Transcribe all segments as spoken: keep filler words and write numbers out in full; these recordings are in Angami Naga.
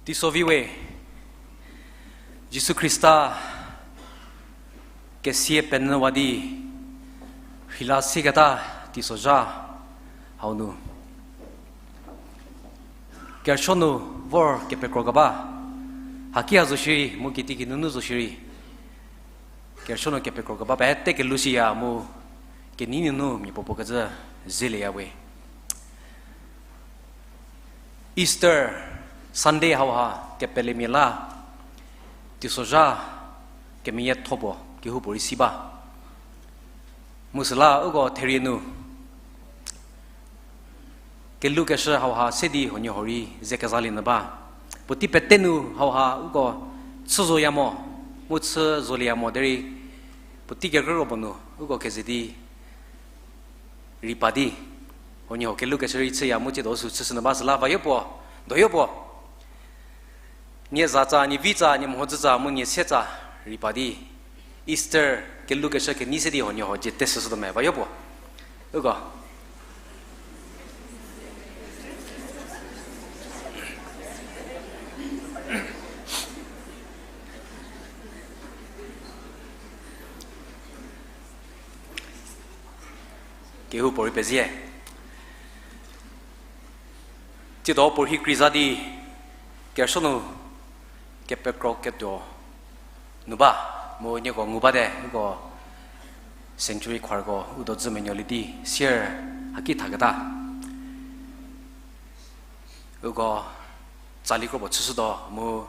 Teiso vi we, Jisu Khrista kesia penyüwa di rheila sieketa teisozha hau nu kerüsuo nu vor kepekrokeba, haki ha zo shierei mu kitieki nunu zo shierei, kerüsuo nu kepekrokeba pete kelhou siya mu kenei nunu mia puopuo kecü zelieya we. Easter Sunday hauha kepelemia la teisozha kemeyietho puo kehoupuorei si ba. Mu süla uko therie nu kelhoukeshü hauha se di huoniehuo rei ze kezalie nyü ba. Puotei pete nu hauha uko chü zoya mo, mu chü zolieya mo derei puotei kekrüro puo nu uko keze di rei pa di huoniehuo kelhoukeshü rei chüya mu tsiedo sü chüshü nyü ba süla vayo puo, doyo puo. Nie zatsa, nie vitsa, nie mhodzütsa mu nie sietsa rei pa di Easter kelhoukeshü kenei se di huoniehuo dzie tesüshütuo me vayo puo. Uko kehoupuorei pezie. Tsiedo puorhi kreiza di kerüsuo nu kepekro ketuo nu ba, mu nieko ngu bate, uko sanctuary choirko u do dzü menuolie di sier haki thaketa. Uko tsali kropuo chüshütuo mu,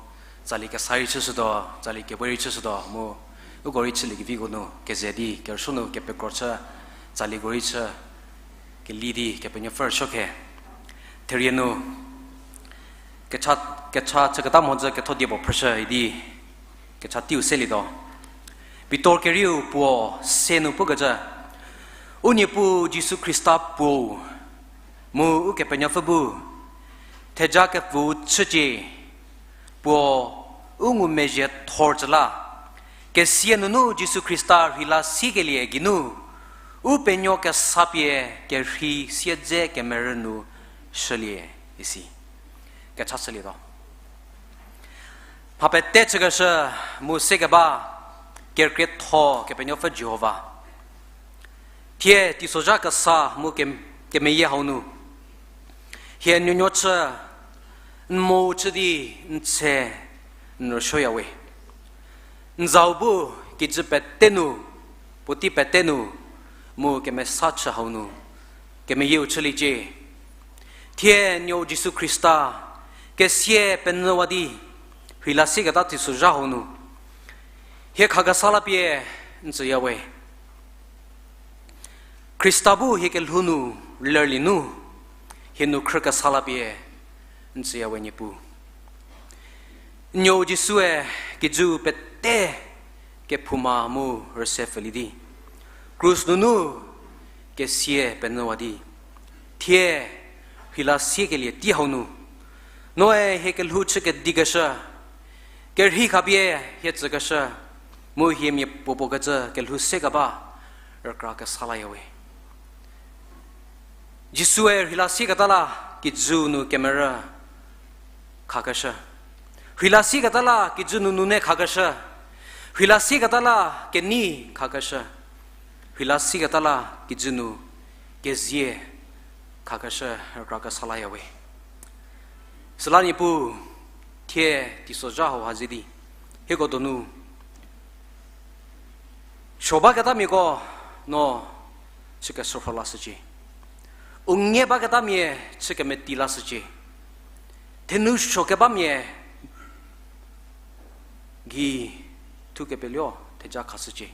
tsali kesa rei chüshütuo, tsali kewe rei chüshütuo mu, uko rei chülie keviko nu keze di kerüsuo nu kepekro chü, tsaliko rei chü, keli di Kepenuopfü rüsuo khe. Therie nu kecha, kecha chüketa mhodzü ketho die puo phrüshü idi kecha teiu selietuo. Pitor kerieu puo se nu pukecü, U Niepuu Jisu Khrista Puou, mu Ukepenuopfü bu, theja kepfüu chücie, puo u ngumezhie thor tsü la, kesia nunu Jisu Khrista rheila sikelie geinu, u penuo kesa pie kerhei siedze kemerü nu shülie, isi. Kecha shülietuo. Mha pete chükeshü mu sekeba, kerükrietho Kepenuopfü Jihova. Thie teisozha kesa mu ke-, kemeyie hau nu, hie nuonuo chü, n mo chü di n tse n rüsuoyawe. N zau bu kijü pete nu, puotei pete nu, mu kemesa chü hau nu, kemeyieu chüliecie. Thie Nuou Jisu Khrista kesia penyüwa di rheila sieketa teisozha hau nu, hie khakesa la pie n tsüyawe. Khrista bu hie kelhou nu lerlie nu, hie nu khrükesa la pie n tsüyawe Niepuu. Nuou Jisue kijü pete kephouma mu rüse pfülie di, krus nunu kesia penyüwa di, thie rheila siekelie tei hau nu, noe hie kelhou chü kedikeshü, kerhei khapie hie tsükeshü, mu hie mia puopuo kecü kelhou sekeba rükra kesa layawe. Jisue rheila sieketa la kijü nu kemerü khakeshü. Rheila sieketa la kijü nu nune khakeshü. Rheila sieketa la kenei khakeshü. Rheila sieketa la kijü nu kezie khakeshü rükra kesa layawe. Süla Niepuu, thie teisozha hauha ze di hieko donu suo baketamiako no chü keshürho lashücie. U ngie baketamia chü kemeti lashücie. Thenu suo kebamia gei thu kepeluo theja khashücie.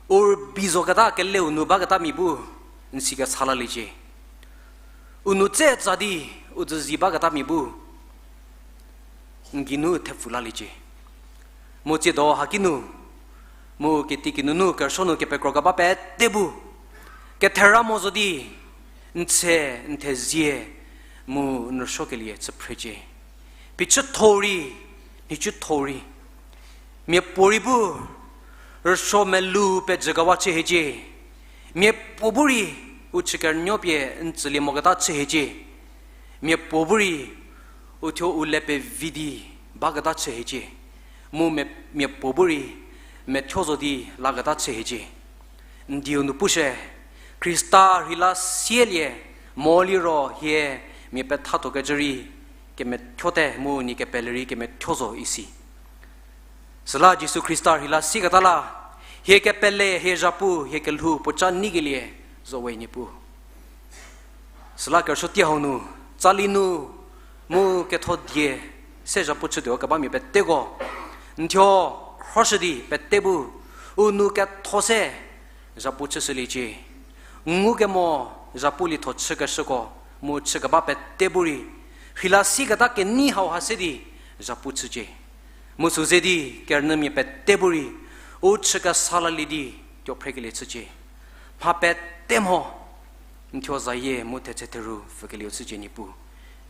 U rübei zoketa keleu nu baketamia bu n si kesa laliecie. U nou tse tsa di u dzüzi baketamia bu n geinu thepfu laliecie. Mu tsiedo haki nu, mu kitieki nunu kerüsuo nu kepekro keba pete bu kethera mo zo di, n tse, n thezie, mu n rüsuokelie chü phrecie. Phichütho rei, nhicuthou rei, miapuorei bu rüsuo melou pejükewa chü hiecie. Miapuo bu rei u chükerünuo pie n tsülie moketa chü hiecie. Miapuo bu rei Uthuo u le pevi di baketa chü hiecie. Mu mia, miapuo bu rei methuo zo di laketa chü hiecie. N dieu nu pushü, Khrista rheila sielie, mo liro hie mia pethatuokecü rei kemethuote mu nie kepele rei kemethuo zo isi. Süla Jisu Khrista rheila sieketa la, hie kepele, hie zhapu, hie kelhou puoca neikelie zo we Niepuu. Süla kerüsuo tie hau nu, tsali nu, mu ketho die se zhapu chütuo kebamia peteko, n thuo khroshü di pete bu u nou ketho se zhapu chüshüliecie. Ngukemo zhapu lietho chükeshüko mu chükeba pete bu rei, rheila sieketa kenei hauha se di zhapu chücie. Mu sü ze di kerünyümia pete bu rei, u chükesa lalie di tuo phrekelie chücie. Mha pete mho, n thuo zayie mu thetse theru pfükelieu chücie Niepuu.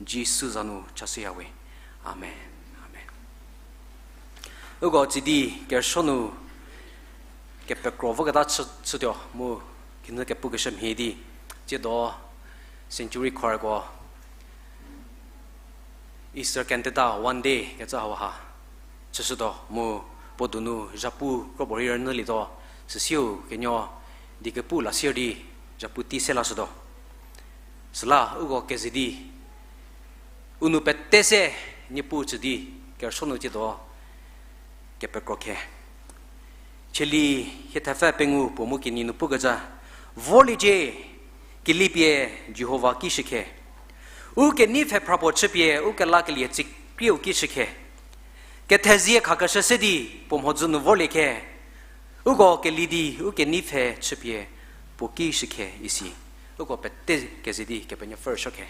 Jisu za nu chashüya we. Amen. Amen. Uko tsidi kerüsuo nu kepekro voketa chü, chütuo mu kinü kepukeshü mhie di, tsiedo Century Choirko Easter Cantata One Day kecü hauha chüshütuo mu puo donu zhapu kropuo rei rünyülietuo, süsieu kenuo diekepu la sier di zhapu tei se lashütuo. Süla uko keze di u nou pete se Niepuu tsü di kerüsuo nu tsiedo kepekro khe. Cheli hie thepfü pengou puo mu kenei nu pukecü, vorliecie, kelipie Jihova ki shükhe. U kenei pfhephra puo chüpie u kelakelie tsikrieu ki shükhe. Kethezie khakeshü se di puo mhodzü nu vorlie khe. Uko keli di u kenei pfhe chüpie puo ki shükhe isi. Uko pete keze di Kepenuopfü rüsuo khe.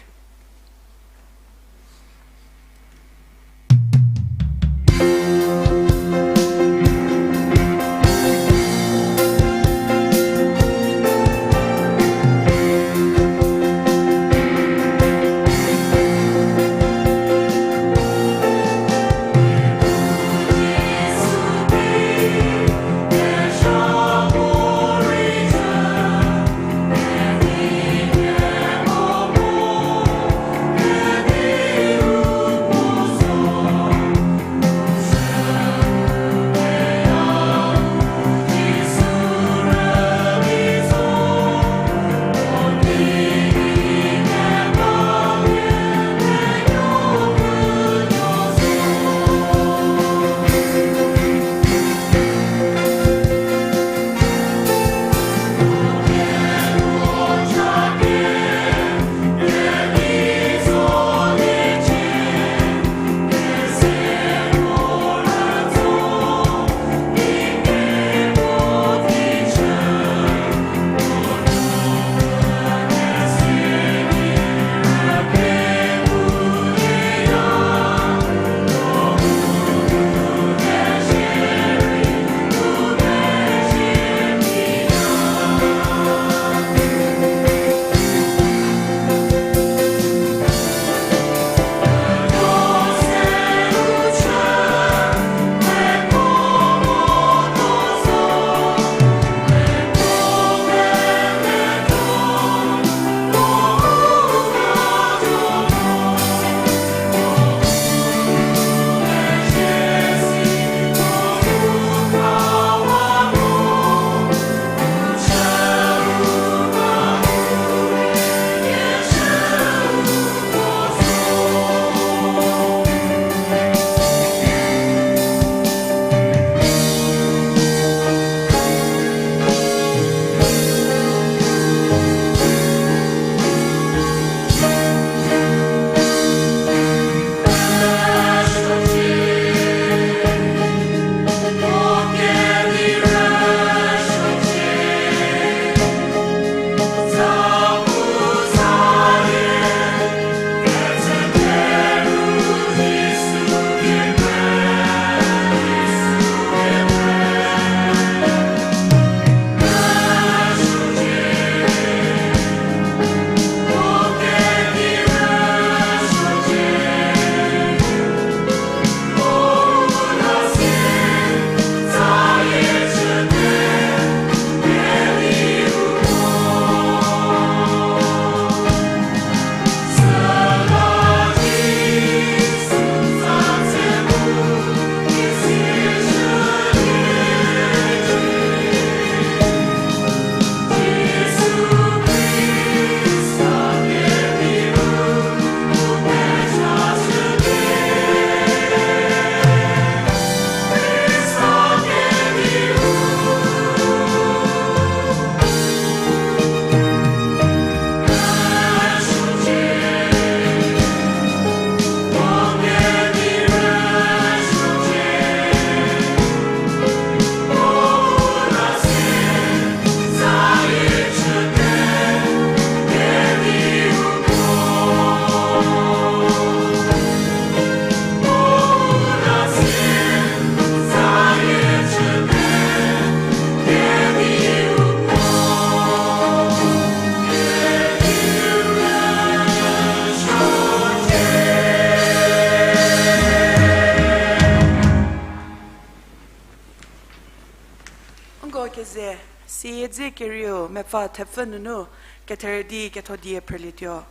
Siedze kerieu mepfü thepfü nunu ketherü di ketho die phrülietuo.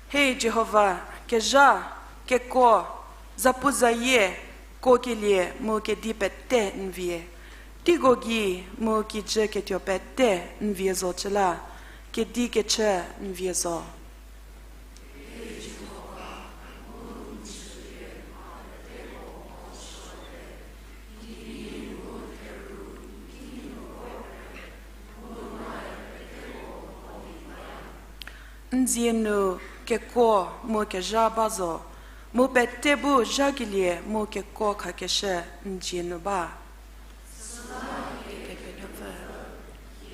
He Jihova, kezha, kekuo, zapuzayie, kuokelie mu kedi pete n vie. Teigei gei mu kijü ketuo pete n vie zo cü la, kedi kechü n vie zo. N dzie nu kekuo mu kezha ba zo, mu pete bu zhakelie mu kekuo khakeshü n dzie nu ba. Kepenuopfü,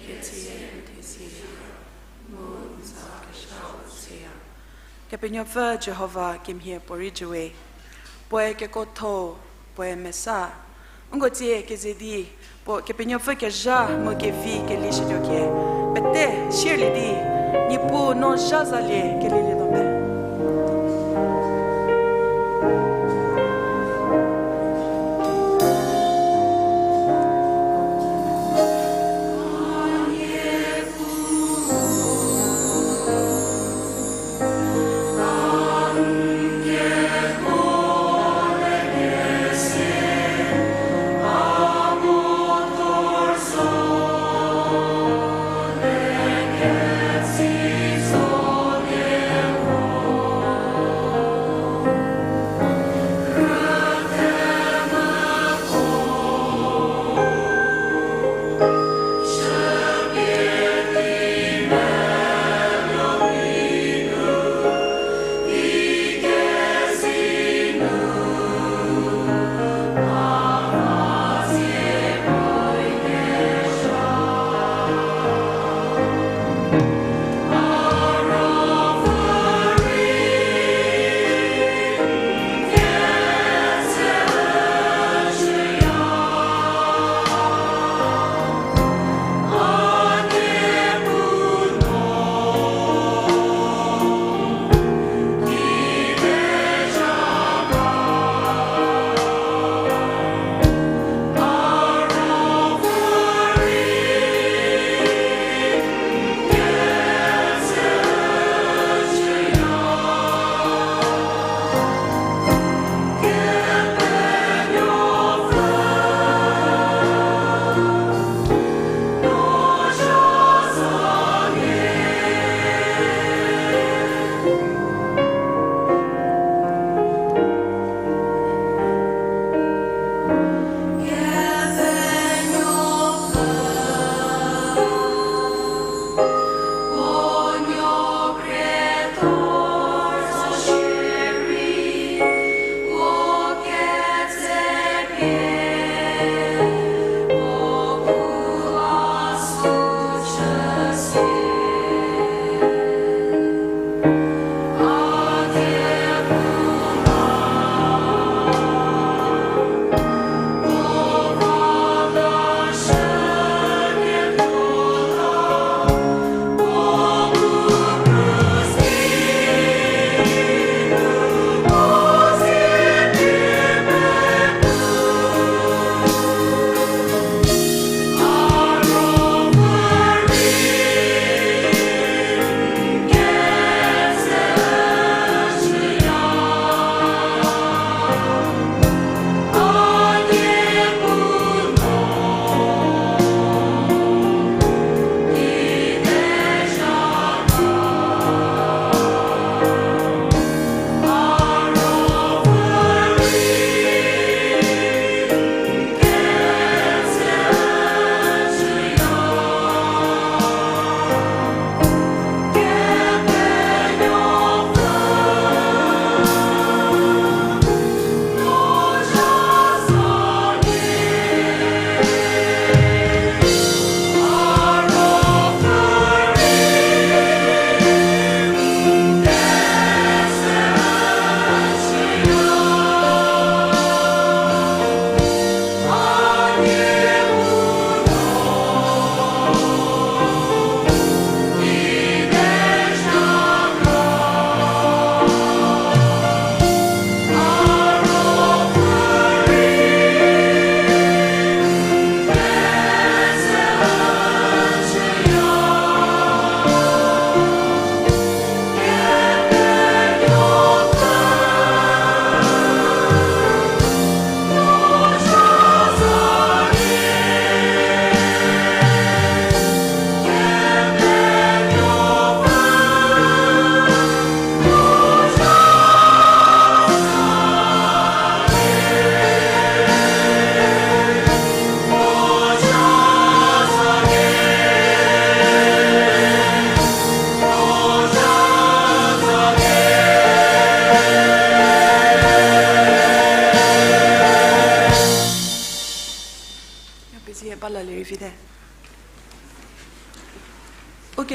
kecie n thezie, mu n za keshau seya. Kepenuopfü Jihova kemhie puorei jüwe, puoe kekuotho, puoe mesa. Nko tsie keze di, puo Kepenuopfü kezha mu kevi kelishütuo kie, pete sierlie di, Niepuu no zha zalie kelilietuo me.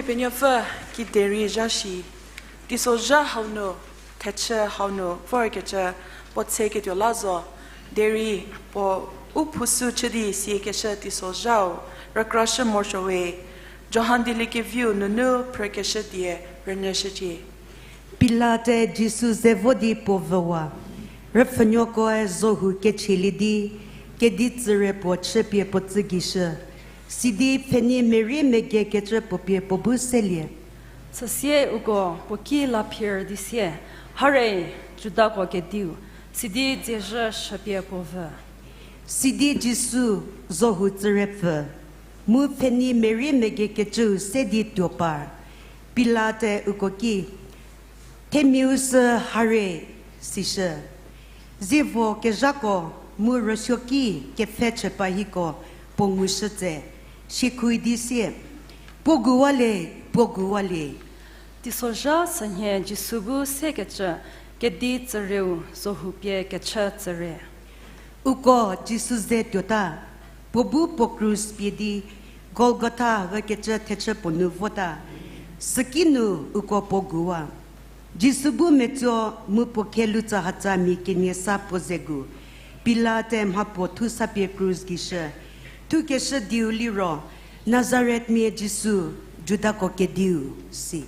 Penuopfü, kiderei zha shi, teisozha hau nu, thechü hau nu vorkecü puo tseketuo la zo, derei puo u phusü chü di siekeshü teisozhau rükrashü morosuo we. Johan Dieliekeviu nunu phrükeshü die rünyüshücie. Pilate Jisu ze vo di puo vüwa, rüpfhünuokoe zohu kechielie di, kedi tsüre puo chüpie puo tsü gei shü, sidi pfhenei merie megekecü puo pie puo bu selie. Süsie uko puo ki la phir di sie, Hare, Judako Kediu, sidi dziezhü shüpie puo vü. Sidi Jisu zohu tsüre pfü, mu pfhenei merie megekecüu se di tuo par. Pilate uko ki, Themiau sü hare, sishü. Zievo kezhako mu rüsuoki kepfhe chüpa hiko puo ngushü tse, siekhu di sie, Puo guwalie, puo guwalie. Teisozha sünhie Jisu bu sekecü kedi tsüreu zohu pie kechü tsüre. Uko Jisu ze tuota, puo bu puo krus pie di Golgotha ükecü thechü puo nu vota. Süki nu uko puo guwa. Jisu bu metsuo mu puo khelutsühatsa mia kenie sa puo zegu, Pilate mhapuo thu sa pie krus gei shü. Thukeshü dieu liro, Nazaretmia Jisu, Judako Kediu, si.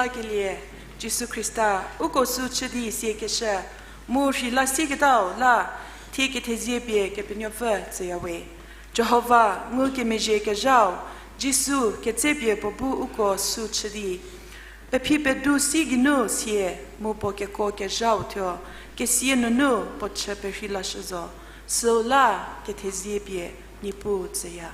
Kelie, Jisu Khrista, uko sü chü di siekeshü, mu rheila sieketau la, thie kethezie pie Kepenuopfü tsüyawe. Jihova ngukemezhie kezhau, Jisu ketsepie puo bu uko sü chü di. Pephi pedu si geinu sie, mu puo keko kezhau thuo, kesia nunu puo chü perhei lashü zo, süu la kethezie pie Niepuu tsüya.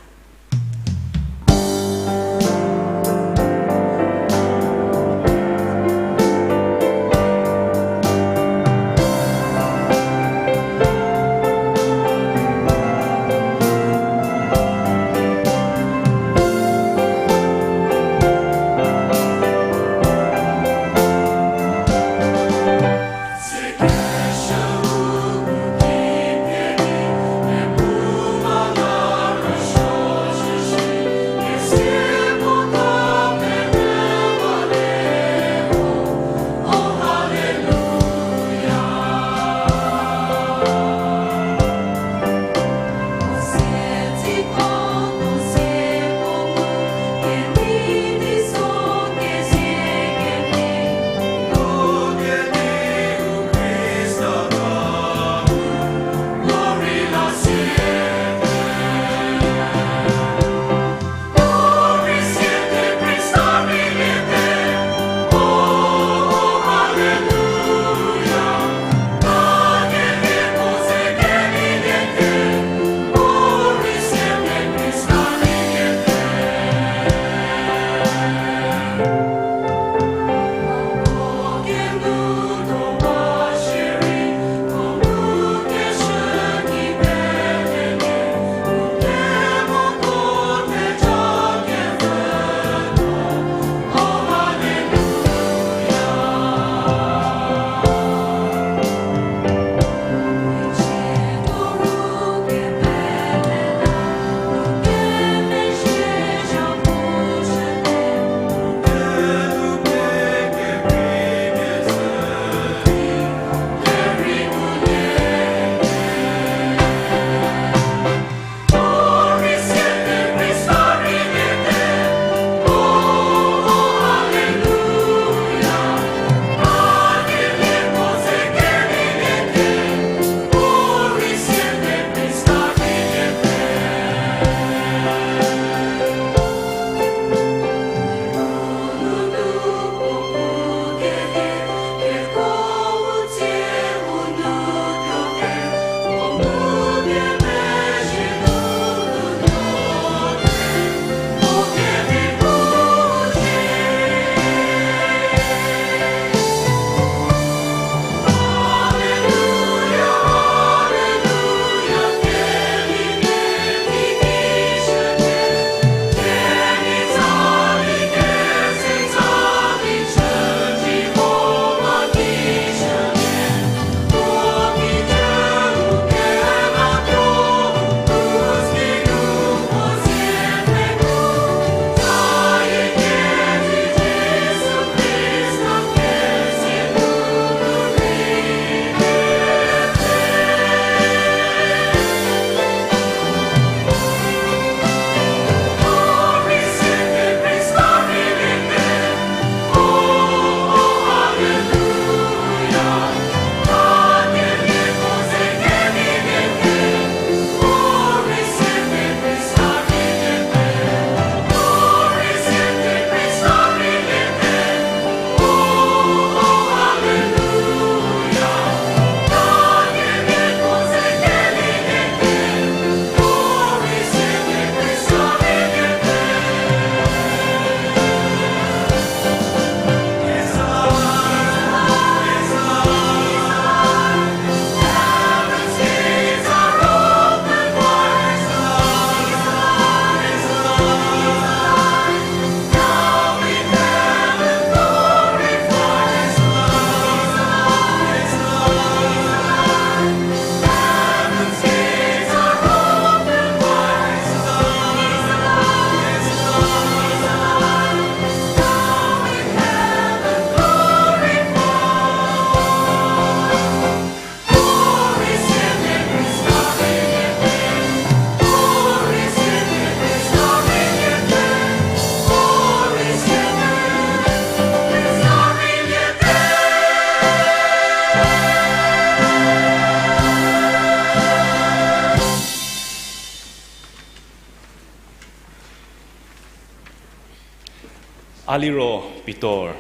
A liro Pitor,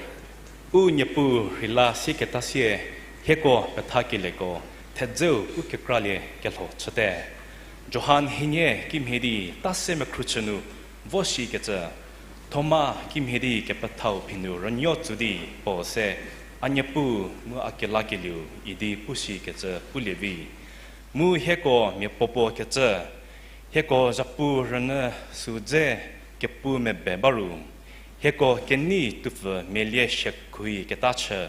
u Niepuu rheila sieketa sie, hieko pethakelieko thedzeu u kekralie kelho chüte. Johan hienie kimhie di ta se mekhru chü nu vo shikecü, Thoma kimhie di kepethau phinu rünuo tsü di puo se, A Niepuu mu a kelakelieu idi pu shikecü pulie vi. Mu hieko mia puopuo kecü, hieko zhapu rünyü sü dze kepu mebe ba ru, hieko kenei tupfü melie shekhuiketa chü,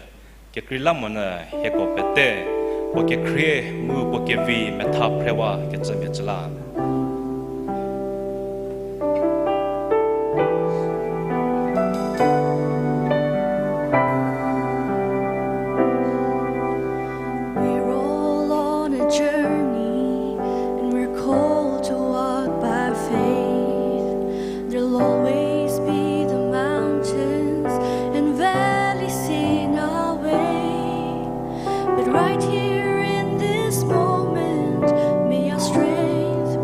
kekreilamonyü hieko pete puo kekhrie mu puo kevi metha phrewa kecümia cü la. We're all on a journey, and we're called to walk by faith. There'll always be the mountains and valleys in our way. But right here in this moment, may our strength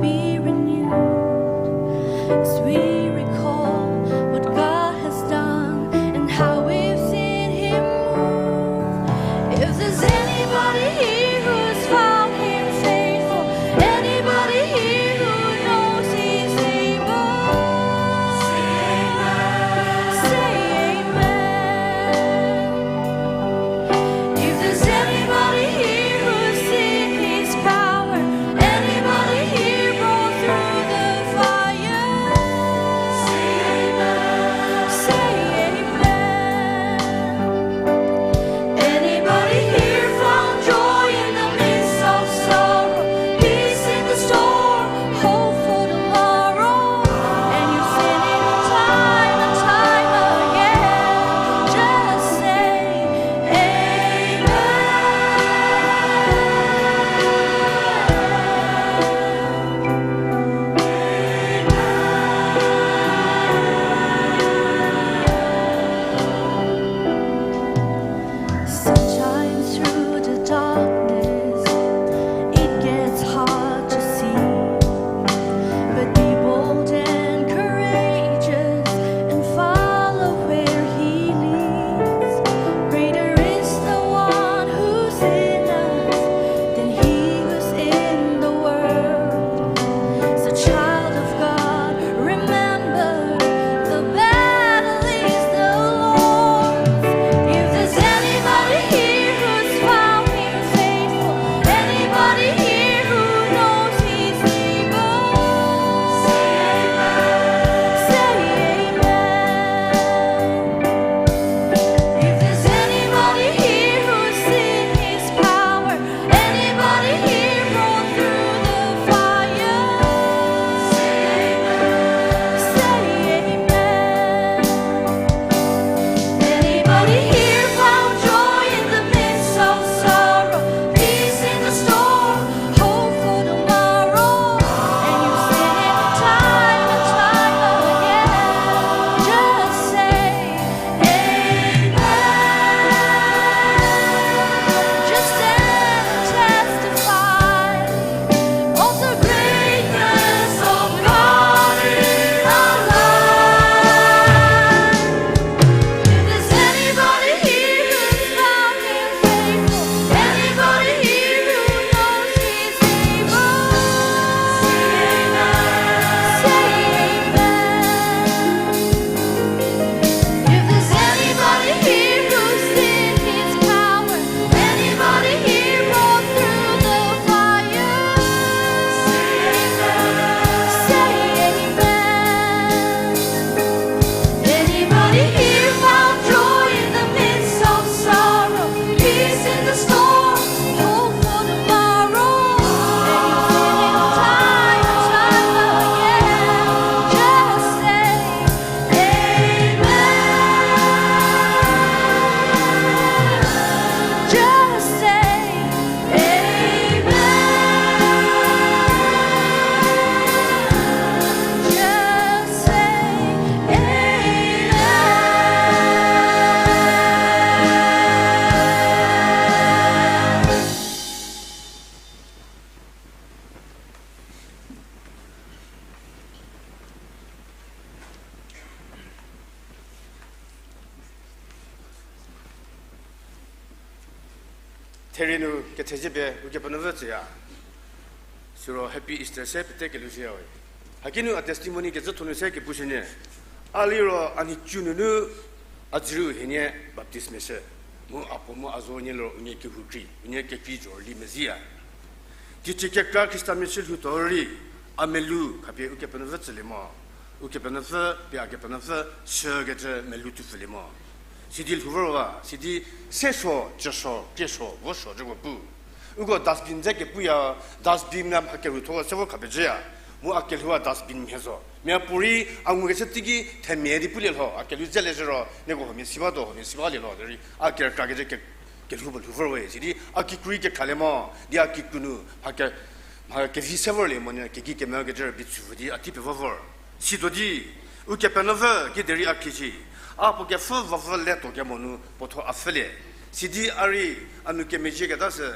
Therie nu kethezie pie Ukepenuopfü tsüya. Siro Happy Easter se pete kelhou shüya we. Haki nu a testimony kecü thonu se kepushünyü. A liro a nhicu nunu a dzüriu hienie baptism meshü. Mu a puo mu a zo unie liro unie kehoukrei, unie kekrei zhorüli meziya. Teicie kekra Khristamia chü lhoutuo rei, a melou khapie Ukepenuopfü tsülie mo. Ukepenuopfü pie a Kepenuopfü shükecü melou tuopfülie mo. Sidi lhou vorwa, sidi sesuo, cüsuo, kiesuo, vosuo cüko pu. Uko dustbin dze kepuya, dustbin na mha kerhu thuo se vo khapie jüya. Mu a kelhou a dustbin mhie zo. Mia puorei a ngukecü teiki themia di pulie lho, a kelhou dze lezhü ro, nieko huomia si ba do, huomia si balie lho, derei a kerükrakecü ke, kelhou puo lhou vorwe, sidi a kikru rei kekhalie mo, di a kikru nu, mha ke, mha kevi se vorlie monyü, kegei kemekecü rübei chüvo di a tei pie vo vor. Situo di, Ukepenuopfü kiderei a khrie shi, a puo kepfhü vapfü letuo kemo nu puothuo a pfhülie. Sidi a rei, a nu kemezhieketa sü,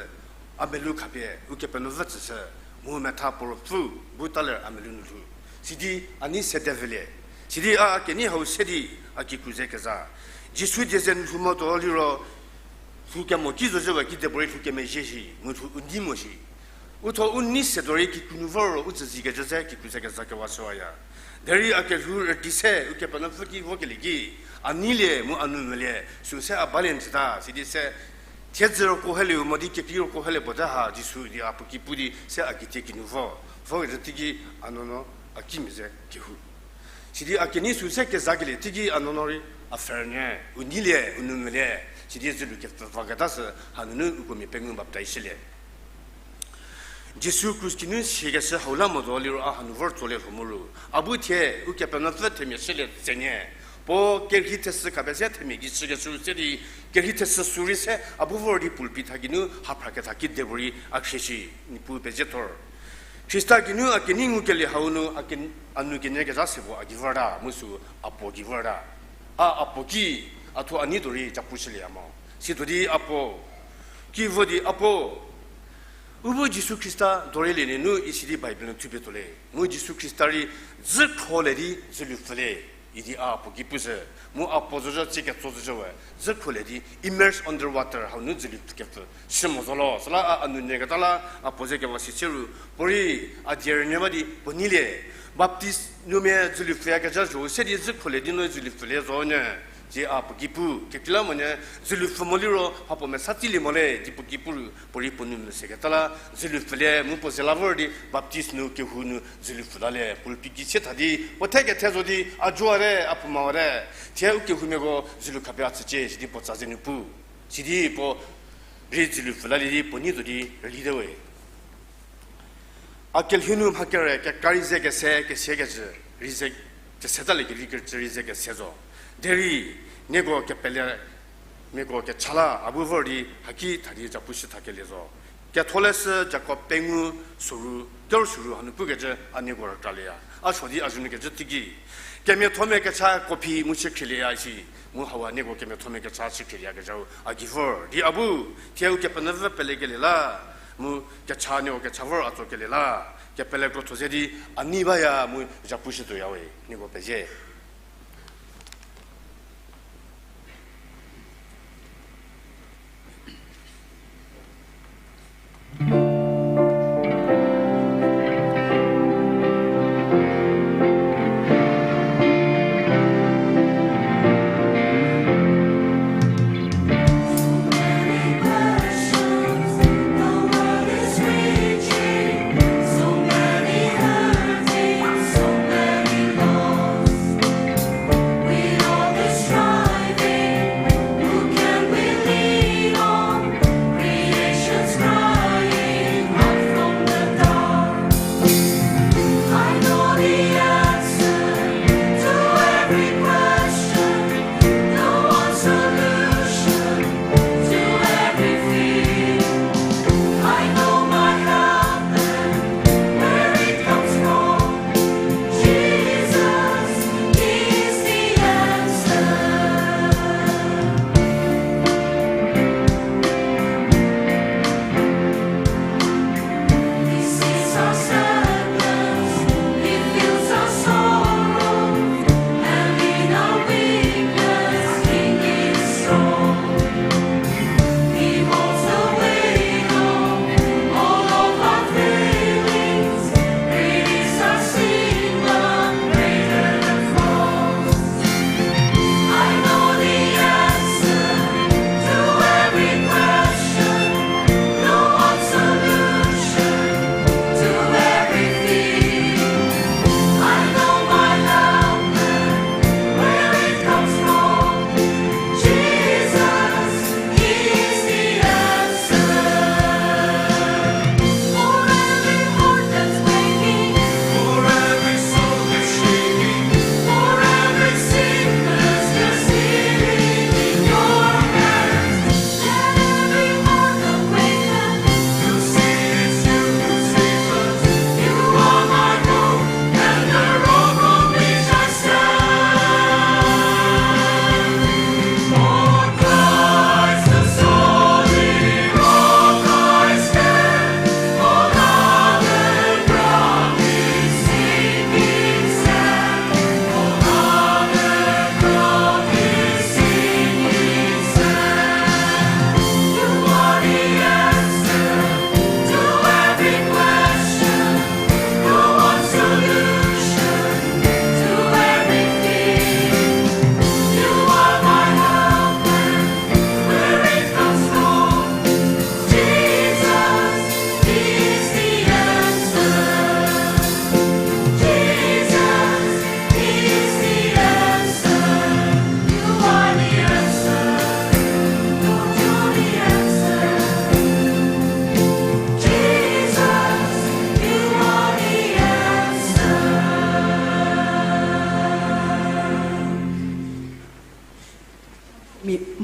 a melou khapie Ukepenuopfü tsüshü, mu metha puo ruopfü bu taler a melou nu lhou. Sidi a nei sede vülie. Sidi a kenei hau se di a kikru ze keza. Jisu die ze nu lhou motuo liro, lhou kemo ki zozhüwa kidepuorei lhou kemezhie shi, mu lhou u nei mo shi. U thuo u nei setuo rei kikru nu vor ro u tsü zikecü ze kikru ze keza kewa shüwaya. Derei a kelhou rüdi se Ukepenuopfü ki vokelie ki, a neilie mu a nou mülie, süu se a balie n tsüta, sidi se, thiedzü roko helie mo di kekrei roko helie puo te ha, Jisu di a puo ki pu di se a kitie kinu vo. Vokecü teiki a nuonuo a kimia ze kehou. Sidi a kenei süu se kezakelie teiki a nuonuo rei a pfhürnyü, u neilie, u nou mülie, sidi dzülu kepfü vaketa sü hanunu uko mia pengou baptaiz shülie. Jisu krus kinu siekeshü hau la motuo liro a hanu vor tsolie lho mu ru. A bu thie Ukepenuopfü themia shülie tsenyü. Puo kerhei thesü khapie se themia gei chükeshü se di kerhei thesü sü rei se a bu vor di pulpit tha geinu haphra ketha kidepuorei a khrie shi, Niepuu pezie thor. Khrista geinu a kenei ngukelie hau nu a ke, a nou kenyü kezha se puo a gei vorta, mu sü a puo gei vorta. A, a puo ki, a thuo a nei tuo rei japu shülieya mo. Situo di a puo ki vo di a puo, u bu Jisu Khrista dorielie nunu isi di Bible nu thupie tuo le. Mu Jisu Khrista rei dzü khrolie di dzülu pfülie idi a puo ki pushü. Mu a puo zozhü tsie ketso zozhü we, dzü khrolie di immerse under water hau nu dzülu kepfü shü mo zo lo. Süla a, a nou nyüketa la a puo ze kewa si se ru, puorei a die rünyü ba di puo neilie. Baptist nu mia dzülu pfüyakezha zho se di dzü khrolie di no dzülu pfülie zo nyü. Tsie a puo ki pu, kekreilamonyü dzülu pfü mo liro mha puo mesa tsilie mo le di puo ki pu ru, puorei puo nou mese keta la dzülu pfülie mu puo ze la vor di baptist nu kehou nu dzülu pfü lalie, pulpit ki sie tha di puo the kethe zo di a joa te, a phouma te, thie u kehoumiako dzülu khapie a tsücie sidi puo tsa ze nu pu. Sidi puo rei dzülu pfü lalie di puo nei zo di rüli te we. A kelhou nu mha kere kekra rei ze kese, kesiekecü rei ze, kesetalie kevi kecü rei ze kese zo. Derei nieko kepele, nieko kecha la a bu vor di haki tha di japu shü thakelie zo. Ketholeshü Jakob pengou soru, kerü soru hanu pukecü a nieko rükralieya. A suo di a zhünu kecü teiki, kemiathomia kecha copy mu chü khrielie ya isi, mu hau a nieko kemiathomia kecha chü khrielie ya kezhau a gei vor di a bu, thie Ukepenuopfü pelekelie la, mu kecha nieko kecha vor a tsokelie la, kepele krotho ze di a nei baya mu japu shütuoya we, nieko pezie.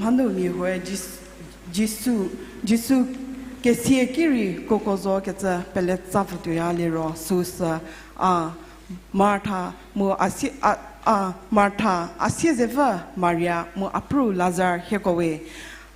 Hanu mia huoe Jis-, Jisu, Jisu kesie ki rei koko zo kecü pele tsa pfhütuoya liro süsü, a, Martha mu a sie, a, a, Martha, a siezevü Maria mu a pru Lazar hieko we.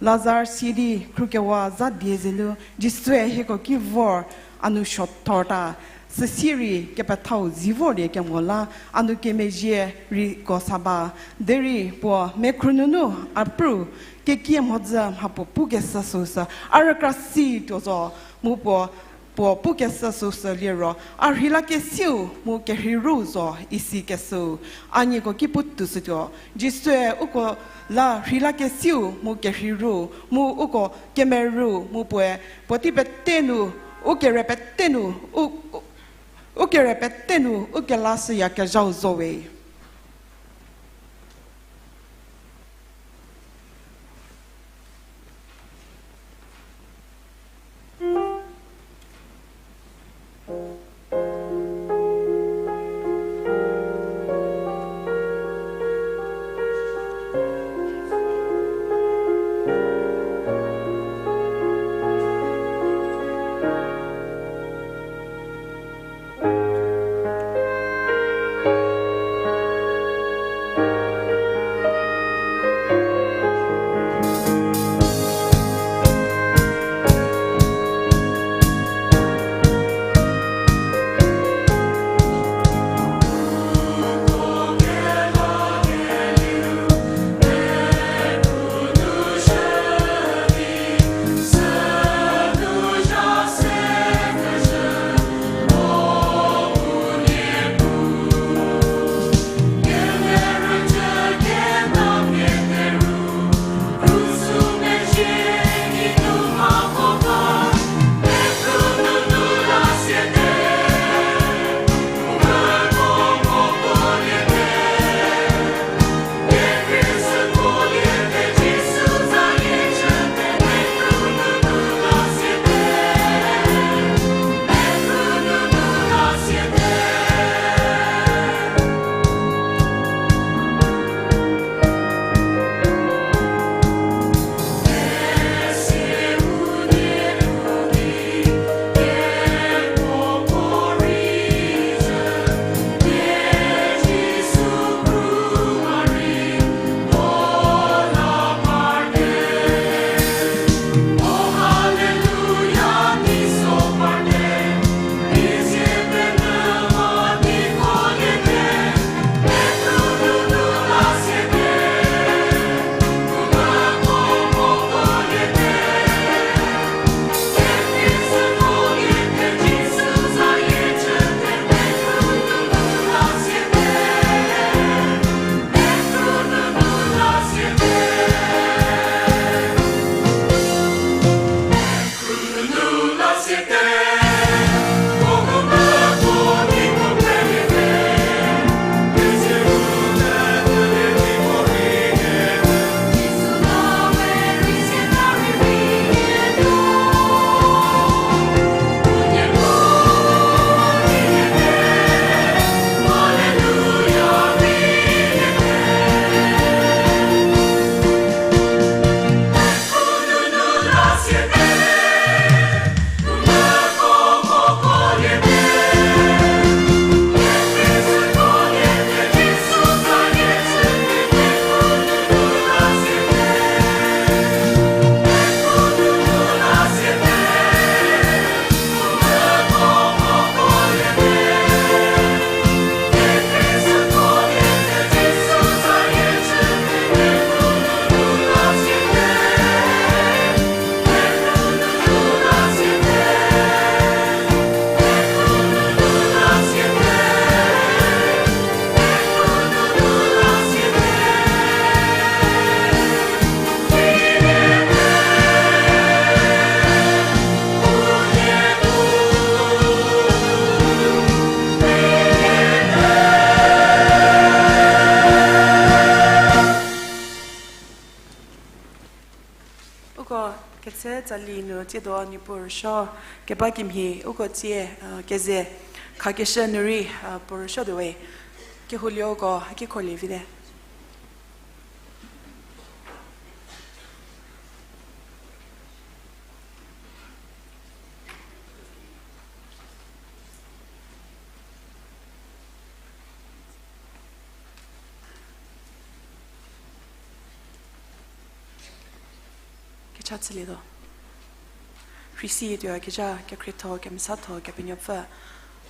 Lazar sie di khrukewa za die zenu Jisue hieko ki vor a nu suothorta. Süsie rei kepethau zi vorlie kemo la a nu kemezhie rei ko sa ba. Derei puo mekhru nunu a pru kekie mhodzü mha puo pukeshü süsü a rükra si tuo zo, mu puo, puo pukeshü süsü liro a rheilakesiu mu kerheiu zo isikeshüu a nieko ki pu toushütuo. Jisue uko la rheilakesiu mu kerheiu, mu uko kemeru mu puoe, puotei pete nu, u kere pete nu, u, u, u kere pete nu u kelashüyakezhau zo we. Uko ketse tsali nu tsiedo Niepuu rüsuo keba kemhie uko tsie, uh, keze khakeshü nu rei, uh, puo rüsuo tuowe. Kehoulie uko a ki kholie vite. Cha chülietuo. Rhisi tuoyakezha, kekhrietho, kemesatho, Kepenuopfü.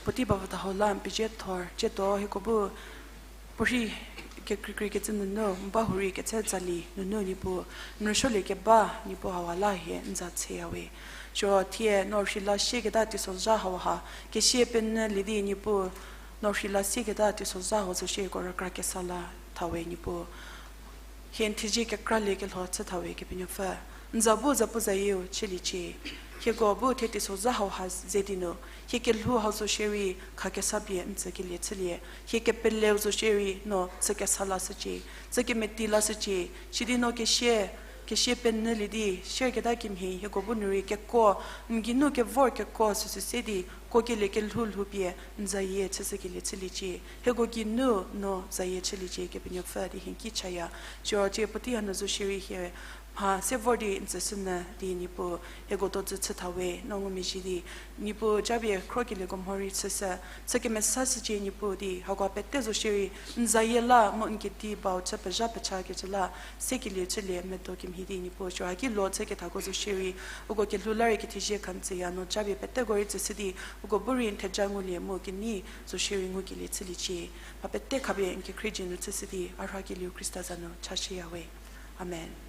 Puotei bavü ta hau la n pezie thor, tsiedo hieko bu, puorhi kekreikrei kecü nunu, n ba hurei ketse tsali nunu Niepuu, n rüsuolie keba Niepuu hauha la hie n za tseyawe. Siro thie no rheila sieketa teisozha hauha, kesia penyülie di Niepuu, no rheila sieketa teisozha hau zo shie hieko rükra kesa la thawe Niepuu. Hie n thezie kekraliekelho chü thawe Kepenuopfü. N za bu zapuzayieu chüliecie. Hieko bu thie teisozha hauha ze di nu, hie kelhou hau zo shierei khakesa pie n tsükelie chülie. Hie kepeleu zo shierei no chü kesa lashücie, chü kemeti lashücie. Sidi no kesia, kesia penyülie di sieketa kemhie hieko bu nu rei kekuo, n geinu kevor kekuo süsü se di kuokelie kelhou lhoupie n zayie chüshükelie chüliecie. Hieko geinu no zayie chüliecie Kepenuopfü di hie n ki chaya. Siro tsie puotei hanu zo shierei hie mha se vor di n tsüshünyü di Niepuu, hieko dozü chü thawe no ngumezhie di, Niepuu japie khrokelieko mhorei chüshü, chü kemesashücie Niepuu di, hako pete zo shierei n zayie la mu n kedi bau chü pezha pechakecü la sekelie chülie medo kemhie di Niepuu, siro haki lo chükethako zo shierei, uko kelhou la rei kethezie kha n tsüya no japie peteko rei tsüshü di, uko bu rei n theja ngulie mu kenei zo shierei ngukelie chüliecie. Mha pete khapie n kekhrie dzie nu chüshü di, a rhakelieu Khrista za nu chashüyawe. Amen.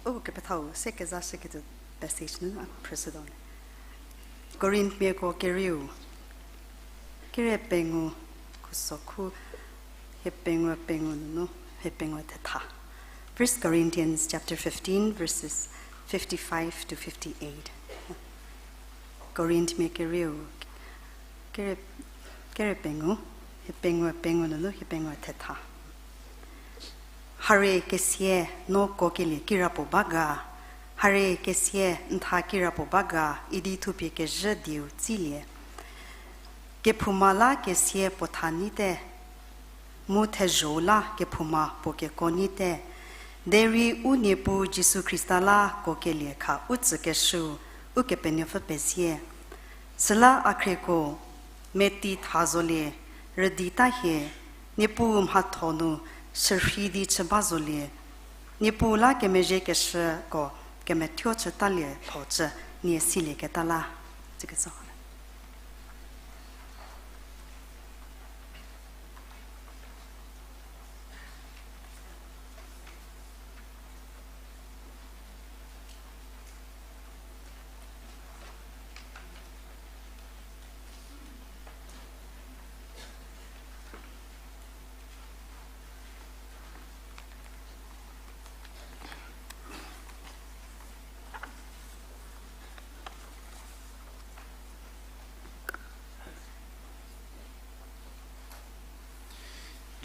Uko kepethau se kezashüketuo passage nu a phrüshütuo. Korinthmiako kerieu, kere pengou, khuso khu, hie pengou, pengou nunu hie pengou thetha. First Corinthians chapter fifteen, verses fifty-five to fifty-eight. Korinthmia kerieu, kere, kere pengou, hie pengou, pengou nunu hie pengou thetha. Harie kesia no kuokelie kirapuo ba ga, harie kesia n tha kirapuo ba ga idi thupie kezhü dieu tsilie. Kephouma la kesia puo tha nyite, mu thezho-u la kephouma puo kekuo nyite. Derei u Niepuu Jisu Khrista la kuokelie kha u tsükeshüu Ukepenuopfü pezie. Süla a khrieko, meti tha zolie, rüdi ta hie, Niepuu mhatho nu shürhei di chü ba zolie, Niepuu la kemezhiekeshüko kemethuo chütalie lhocü nie silieketa la. Tsüketso.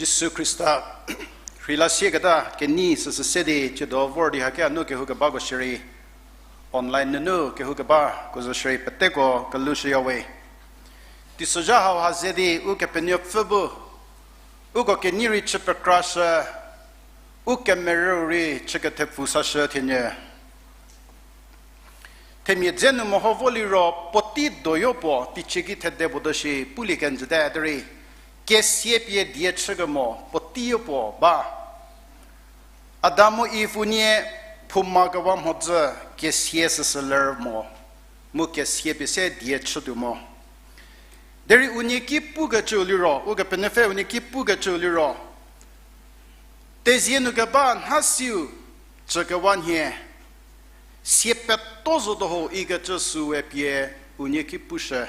Jisu Khrista rheila sieketa kenei süsü se di tsiedo vor di haki a nu kehoukebako shierei, online nunu kehoukebako zo shierei peteko kelushüyawe. Teisozha hauha ze di Ukepenuopfü bu uko kenei rei chü pekrashü, u kemerüu rei chü kethepfu sashü thienyü. Themia dze nu meho vo liro puotei doyo puo teicie ki thede puo do shi pulie kenjüte derei, kesia pie die chükemo puotei puo ba. Adam mu Iv unie phouma kewa mhodzü kesia süsü ler mo, mu kesia pie se die chütuo mo. Derei unie ki pukecüu liro, Ukepenuopfü unie ki pukecüu liro, tezie nu keba nhasiu cükewa nhie, sia peto zotuo ho ikecü süe pie unie ki pushü.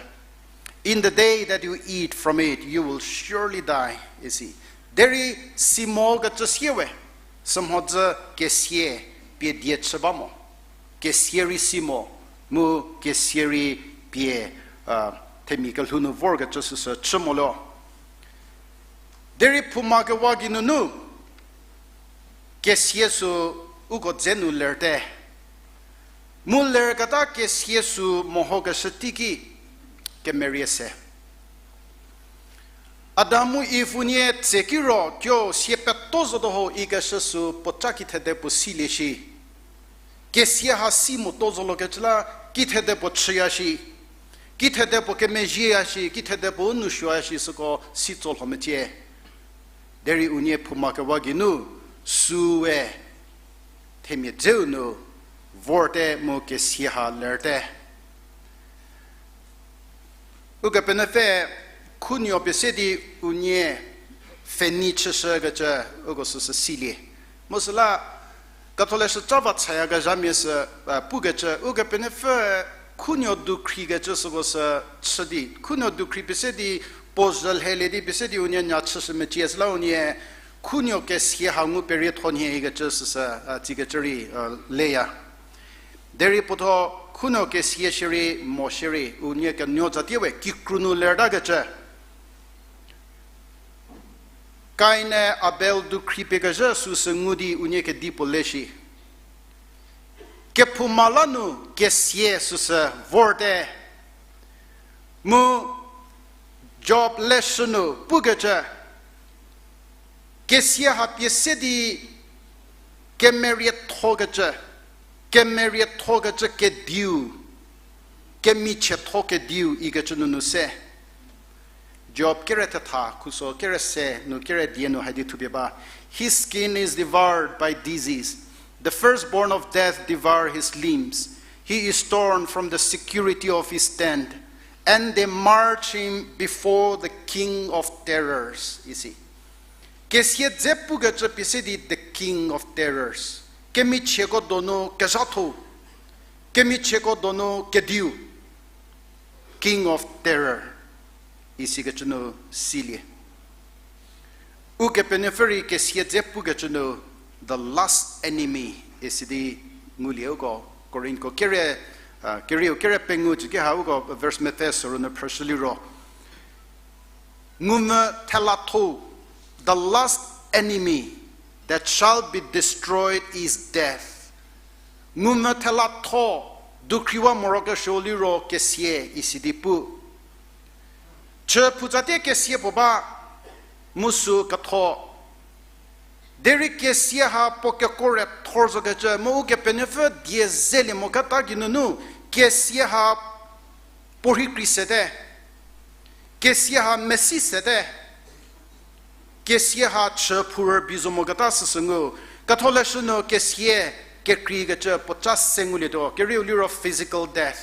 In the day that you eat from it, you will surely die, isi. Derei si mo kecü sie we, sümhodzü kesia pie die chü ba mo. Kesia rei si mo, mu kesia rei pie, a, themia kelhou nu vorkecü süsü chü mo lo. Derei phouma kewa geinunu, kesia sü uko dze nu lerte. Mu lerketa kesia sü mehokeshü teiki kemerie se. Adam mu Iv unie tsekiro tuo sia peto zotuo ho ikeshü sü puoca kithede puo silie shi. Kesia ha si motuo zolokecü la, kithede puo chüya shi, kithede puo kemezhieya shi, kithede puo u nou suoya shi süko si tso lho mecie. Derei unie phouma kewa geinu, süe themia dzeu nu vorte mu kesia ha lerte. Ukepenuopfü khunuo pie se di unie pfhenei chüshükecü uko süsü silie. Mu süla, Ketholeshü ca va chayakezhamia sü, a, pukecü, Ukepenuopfü khunuo dukhrikecü süko sü chü di, khunuo dukhri pie se di, puo zhü lhelie di pie se di unie nya chüshü mecie süla unie, khunuo kesia ha ngu perietho nhie ikecü süsü, a, tsikecü rei, a, leya. Derei puotho khunuo kesia shierei mo shierei, unie kenuo tsatie we kikru nu lertakecü. Kain-e Abel dukhri pie kezhü süsü ngu di unie kedipuo le shi. Kephouma la nu kesia süsü vorte. Mu Job leshü nu pukecü, kesia ha pie se di kemeriethokecü, kemeriethokecü kediu, kemichietho kediu ikecü nunu se. Job kere thetha, khuso kere se nu kere die nu haidi thupie ba. His skin is devoured by disease. The firstborn of death devour his limbs. He is torn from the security of his tent, and they march him before the king of terrors, isi. Kesia dze pukecü pie se di the king of terrors. Kemichieko donu kezhatho. Kemichieko donu kediu. King of terror. Isikecü nu silie. Ukepenuopfü rei kesia dze pukecü nu, the last enemy, isi di ngulie uko, Korinthko kere, a, kerieu kere pengou cü ki ha uko verse mepfü suru nu phrüshü liro. Ngumvü thelatho, the last enemy that shall be destroyed is death. Ngumvü thelatho, dukhriwa morokesuo liro kesia isi di pu. Chü phutsatie kesia puo ba, mu sü ketho. Derei kesia ha puo keko re thor zokecü, mu Ukepenuopfü die zelie moketa geinunu, kesia ha puo rhei krei sete. Kesia ha mesi sete. Kesia ha chü phu rübei zo moketa süsü ngu. Ketholeshü nu kesia kekreikecü puoca se ngulietuo. Kerieu liro physical death.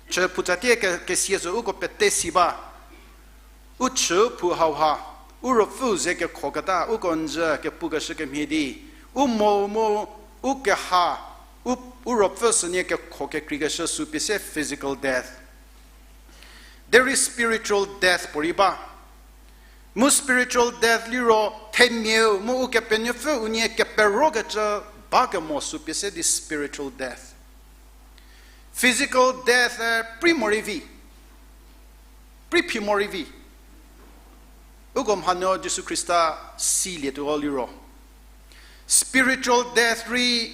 Chü phutsatie ke-, kesia sü uko pete si ba. U chü phu hauha, u ruopfüu ze kekhoketa, uko njü kepukeshü kemhie di, u mo mu, u keha, u, u ruopfü sünie kekho kekreikeshü sü pie se physical death. Derei spiritual death puorei ba. Mu spiritual death liro themiau mu Ukepenuopfü unie keperokecü bakemo sü pie se di spiritual death. Physical death, eh, prei morei vi. Prei phi morei vi. Uko mhanuo Jisu Khrista silietuo liro. Spiritual death rei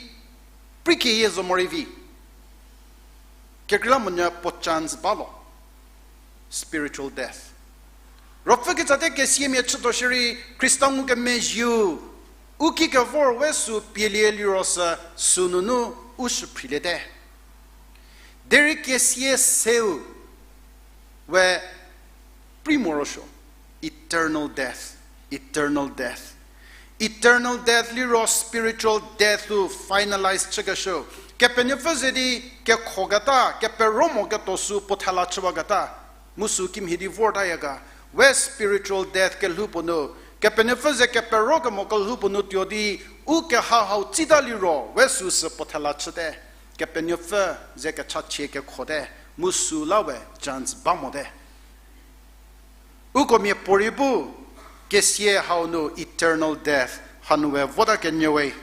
prei keyie zo morei vi. Kekreilamonyü puo chance ba lo. Spiritual death. Ruopfü kitsatie kesiamia chütuo shierei Khrista ngukemezhieu, u ki kevor we sü pielie liro sü, sünunu u shüphrieliete. Derei kesia seu we prei morosuo, it Eternal death liro spiritual death-u finalize chükeshü. Kepenuopfü ze di kekhoketa, kepero mo ketuo sü puo thela chüwaketa. Mu sü kimhie di vortaya ga. We spiritual death kelhou puo nu, Kepenuopfü ze kepero kemo kelhou puo nu tuo di, u keha hau tsita liro, we süsü puo thela chüte. Kepenuopfü ze kechachie kekhote, mu sü la we chance ba mote. Uko miapuorei bu, kesia hau nu eternal death hanu we vota kenyü we.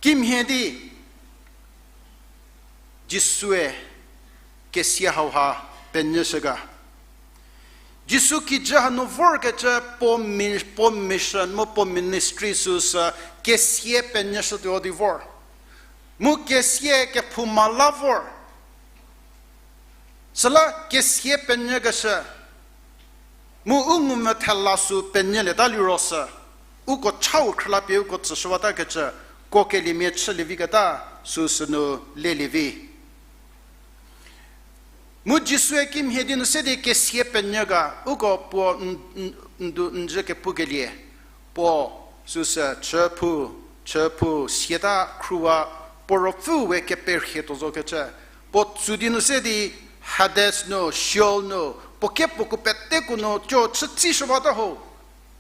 Kimhie di, Jisue kesia hauha penyüshü ga. Jisu kijü hanu vorkecü puo mi-, puo mission mu puo ministry süsü kesia penyüshütuo di vor. Mu kesia kephouma la vor. Süla kesia penyükeshü. Mu u ngumvü thela sü penyülieta liro sü, uko chau khrülapie uko tsüshüwatakecü, kuokeliemia chülieviketa süsü nu lelie vi. Mu Jisue kimhie di nu se di kesia penyü ga, uko puo n-, n-, ndu njü kepukelie, puo süsü chüphou, chüphou siata khruwa, puo ruopfüu we keperhie tuo zokecü, puo tsü di nu se di Hades nu, Sheol nu, puo kepuoku peteko nu tuo chütsishüwate ho,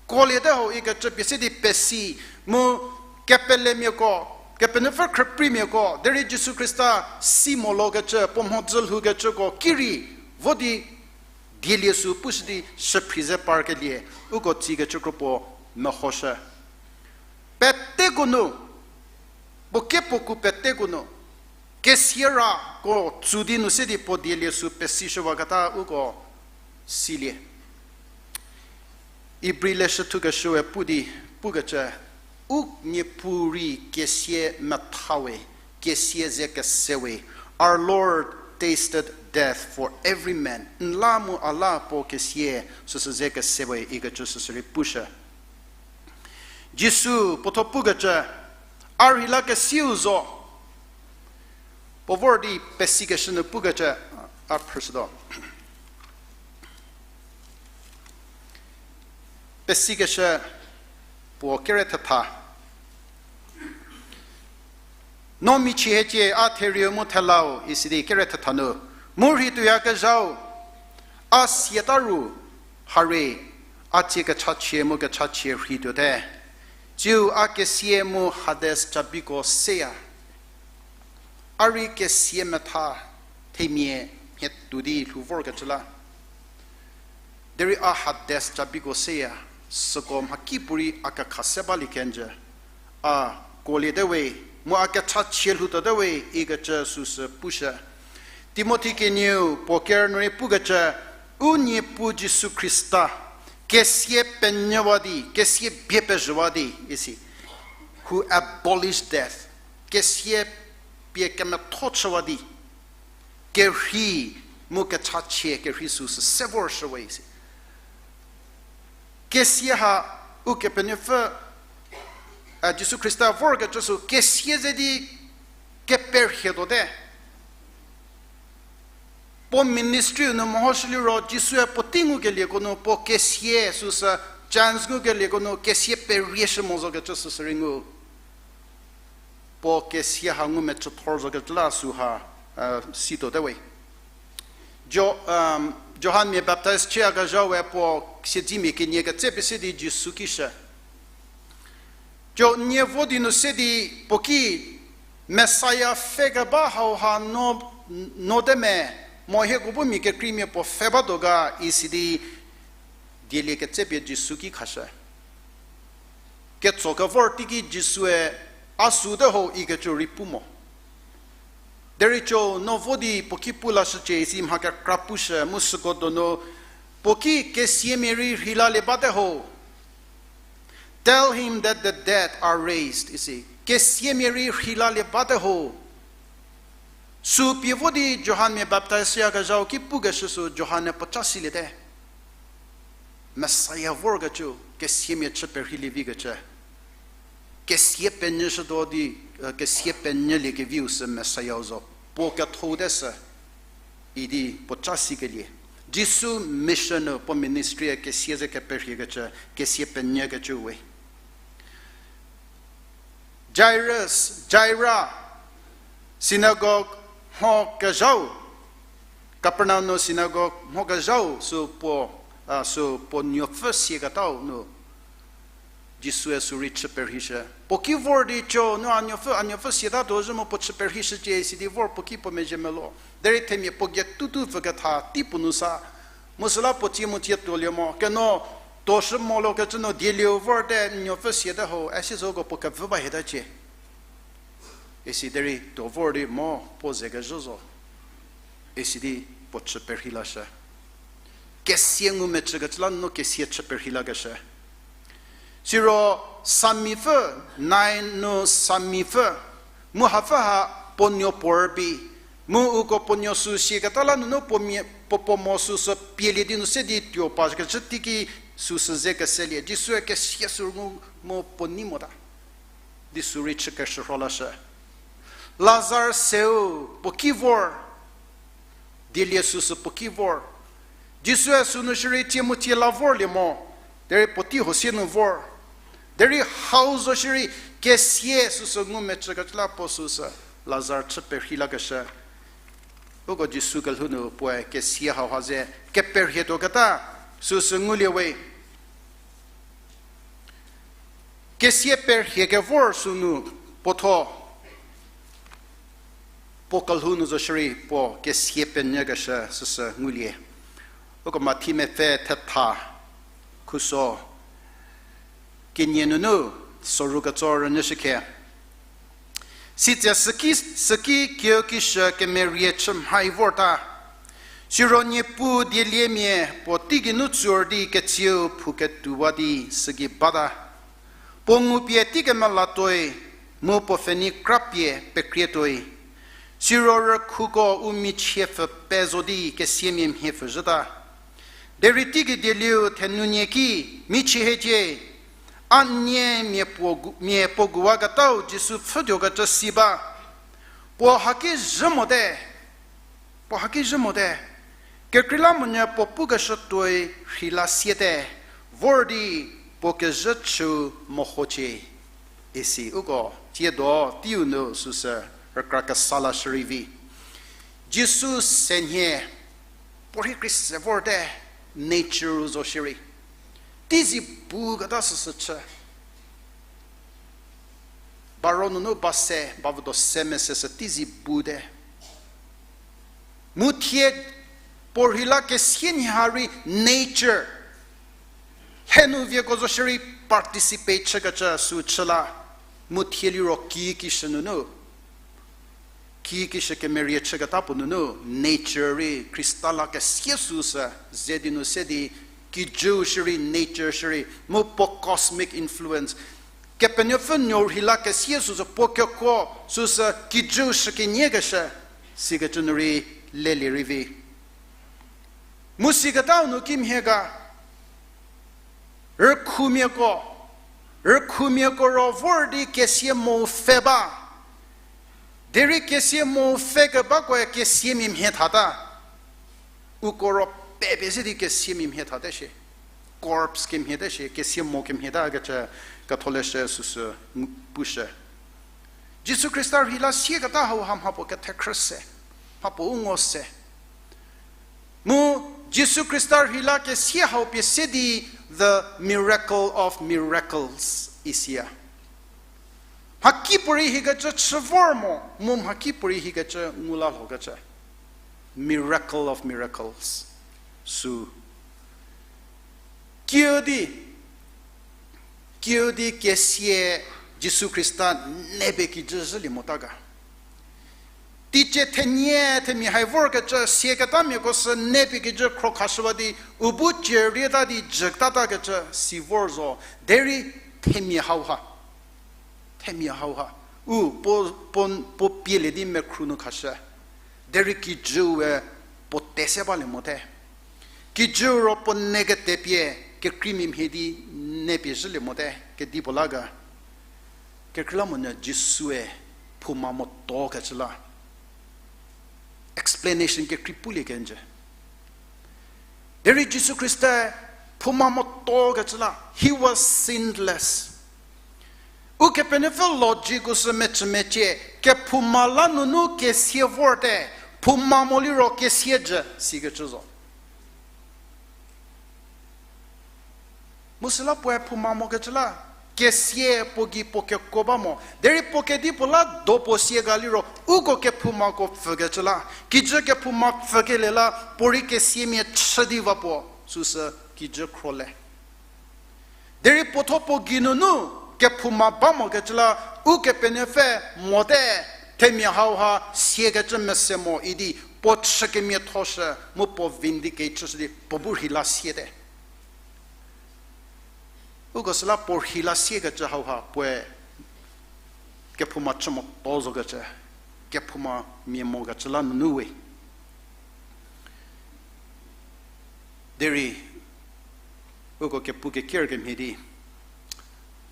kuoliete ho ikecü pie se di pesi, mu kepelemiako, Kepenuopfü khrüprimiako, derei Jisu Khrista si molokecü, puo mhodzü lhoukecüko ki rei, vo di dielie sü pushü di shüphri ze parkelie, uko tsikecü kro puo mehoshü. Peteko nu, puo kepuoku peteko nu, kesia rako tsü di nu se di puo dielie sü pesishüwaketa uko silie. Ibri leshü thukeshüe pu di, pukecü, u Niepuu rei kesia metha we, kesia ze kese we, Our Lord tasted death for every man. N la mu a la puo kesia süsü ze kese we ikecü süsü rei pushü. Jisu puotho pukecü, a rheilakesiu zo. Puo vor di pesikeshü nu pukecü, a phrüshütuo. Pesikeshü puo kere thetha. No michie hiecie a therieu mu thelau isi di kere thetha nu. Mu rhei tuoyakezhau, a siata ru, hare, a tsie kechachie mu kechachie rhei tuote. Tsiu a kesia mu Hades cabiko seya. A rei kesia metha themia mhie tuo di lhou vorkecü la. Derei a Hades cabiko seya, süko mhakipuorei a kekha se balie kenjü. A kuoliete we, mu a kechachie lhoutuote we ikecü süsü pushü. Timothi kenieu puo ker nu rei pukecü, u Niepuu Jisu Khrista, kesia penyüwa di, kesia bie pezhüwa di, isi. Who abolished death. Kesia pie kemetho chüwa di. Kerhei mu kechachie kerhei süsü se vorshüwe isi. Kesia ha Ukepenuopfü, a, Jisu Khrista vorkecü sü kesia ze di keperhie tuote. Puo ministry nu mehoshü liro Jisue puotei ngukelieko nu puo kesia süsü chance ngukelieko nu kesia perieshü mo zokecü süsü rei ngu. Puo kesia ha ngumecüthor zokecü la süha, a, si tuote we. Jo-, um, Johan mia baptize chüyakezha we puo siedzimia kenie ketse pie se di Jisu ki shü. Jo nie vo di nu se di puo ki Messiah pfhe keba hauha no, no te me, mo hieko bu mia kekreimia puo pfhe batuo ga isi di dielie ketse pie Jisu ki khashü. Ketso kevor teiki Jisue a süte ho ikecü rei pu mo. Derei co no vo di puo ki pu lashücie isi mha kekra pushü mu süko donu puo ki kesiamia rei rheilalie bate ho. Tell him that the dead are raised, isi. Kesiamia rei rheilalie bate ho. Sü pie vo di Johan mia baptize yakezhau ki pukeshü sü Johan-e puoca siliete. Messiah vorkecü, kesiamia chü perheilie vikecü. Kesia penyüshütuo di, e, kesia penyüliekeviu sü Messiah zo. Puo ketho te sü, idi puoca sikelie. Jisu mission-u puo ministry-e kesia ze keperhiekecü, kesia penyükecü we. Jairus, Jaira, synagogue mho kezhau, Kapernaum nu synagogue mho kezhau, sü puo, a, sü puo nuopfü siaketau nu, Jisue sü rei chü perhishü. Puo ki vor di cho nu a nuopfü, a nuopfü siatatuo zhü mu puo chü perhishücie sidi vor puo ki puo mezhie melo. Derei themia puo gei tutu pfüketha tei puo nu sa. Mu süla puo tsie mu tsie tuolie mo. Keno tuoshü molokecü nu dielieu vorte n nuopfü siate ho, esi süko puo kevü ba hietacie. Isi derei tuo vor di mo puo ze kezhü zo. Isi di puo chü perhilashü. Kesia ngumecükecü la nunu kesia chü perhilakeshü. Siro samipfü, Nain nu samipfü, mu hapfü ha puo nuo puo rübei, mu uko puo nuo sü siaketa la nunu puo mia, puo, puo mo süsü pielie di nu se di tuo pakecü teiki süsü ze keselie. Jisue kesia sü ngu mu puo nei mota. Di sü rei chü keshürholashü. Lazar seu puo ki vor. Dielie süsü puo ki vor. Jisue sünu shierei tsie mu tsie la vorlie mo. Derei puotei huo sie nu vor. Derei hau zo shierei kesia süsü ngumecükecü la puo süsü Lazar chü perhilakeshü. Uko Jisu kelhou nu puoe kesia hauha ze keperhie tuoketa süsü ngulie we. Kesia perhie kevor sünu puotho puo kelhou nu zo shierei puo kesia penyükeshü süsü ngulie. Uko Mathi mepfü thetha khuso kenie nunu soru ketso rünyüshükhe. Sitse süki, süki kiüki shü kemerie chü mhai vorta. Siro Niepuu dieliemia puo teigei nu tsur di ketsieu phou ketuowa di süki bata. Puo ngupie teikemelatuoi, mu puo pfhenei krapie pekrietoi. Siro rükhuko u michie pfü pe zo di kesiamia mhie pfü zhüta. Derei teigei dielieu thenunie ki, michie hiecie, a nie mia puo gu-, mia puo guwaketau Jisu pfhütuokecü si ba. Puo haki zhü mote, puo haki zhü mote. Kekreilamonyü puo pukeshütuoi rheila siete, vor di puo kezhü chüu mehocie. Isi uko tsiedo teiu nu süsü rükra kesa lashü rei vi. Jisu senhie, puo rhei kri se vorte, nature zo shierei. Teizie bu keta süsü chü. Baro nunu ba se, ba vüdo se mesesü teizie bute. Mu thie puo rhei la kesia nyi ha rei nature. Lhenu vieko zo shierei participate chükecü sü chü la. Mu thie liro kiüki shü nunu. Kiüki shü kemerie chüketa puo nunu nature rei Khrista la kesia süsü ze di nu se di kijüu shierei nature shierei mu puo cosmic influence. Kepenuopfü nuo rhei la kesia süsü puo kekuo süsü kijüu shü keniekeshü sikecü nu rei lelie rei vi. Mu siketau nu kimhie ga, rükhumiako, rükhumiako ro vor di kesia mo pfhe ba. Derei kesia mo pfhe kebakoe kesiamia mhie thata. Uko ro pepie se di kesiamia mhie thate shie. Corpse kemhie te shie, kesia mo kemhie ta kecü ketholeshü süsü ngu-, pushü. Jisu Khrista rhei la sieketa hauha mhapuo kethekhrü se, mhapuo u ngo se. Mu Jisu Khrista rhei la kesia hau pie se di the miracle of miracles isia. Mhakipuorei hiekecü chü vor mo, mu mhakipuorei hiekecü ngu la lhokecü. Miracle of miracles. Sü. Kiüdi, kiüdi kesia Jisu Khrista nepie kijü zhülie mota ga. Teicie thenie themia hai vorkecü siaketamiako sü nepie kijü khro khashüwa di, u bu cierlieta di jütatakecü si vor zo, derei themia hauha. Themia hauha. U puo, puo, puo pielie di mekhru nu khashü. Derei kijüu we puo te se balie mote. Kijüu ro puo negative pie kekreimia mhie di nepie zhülie mote. Kedipuo la ga. Kekreilamonyü Jisue phouma motuokecü la explanation kekrei pulie kenjü. Derei Jisu Khrista phouma motuo kecü la, he was sinless. Ukepenuopfü logic ko sü mecü mecie, kephouma la nunu kesia vorte, phouma mo liro kesia jü, sikecü zo. Mu süla puoe phouma mokecü la, kesia puo gei puo kekuo ba mo. Derei puo kedipuo la do puo sie ga liro, uko kephoumako pfükecü la. Kijü kephouma pfükelie la, puorei kesiamia chü di va puo, süsü kijü khro le. Derei puotho puo gei nunu kephouma ba mokecü la, Ukepenuopfü mote, themia hauha siakecü mese mo idi, puo chükemiathoshü, mu puo vindicate chüshü di, puo bu rhei la siate. Uko süla puo rhei la siakecü hauha puoe kephouma chü motuo zokecü, kephouma mia mokecü la nunu we. Derei, uko kepu keker kemhie di,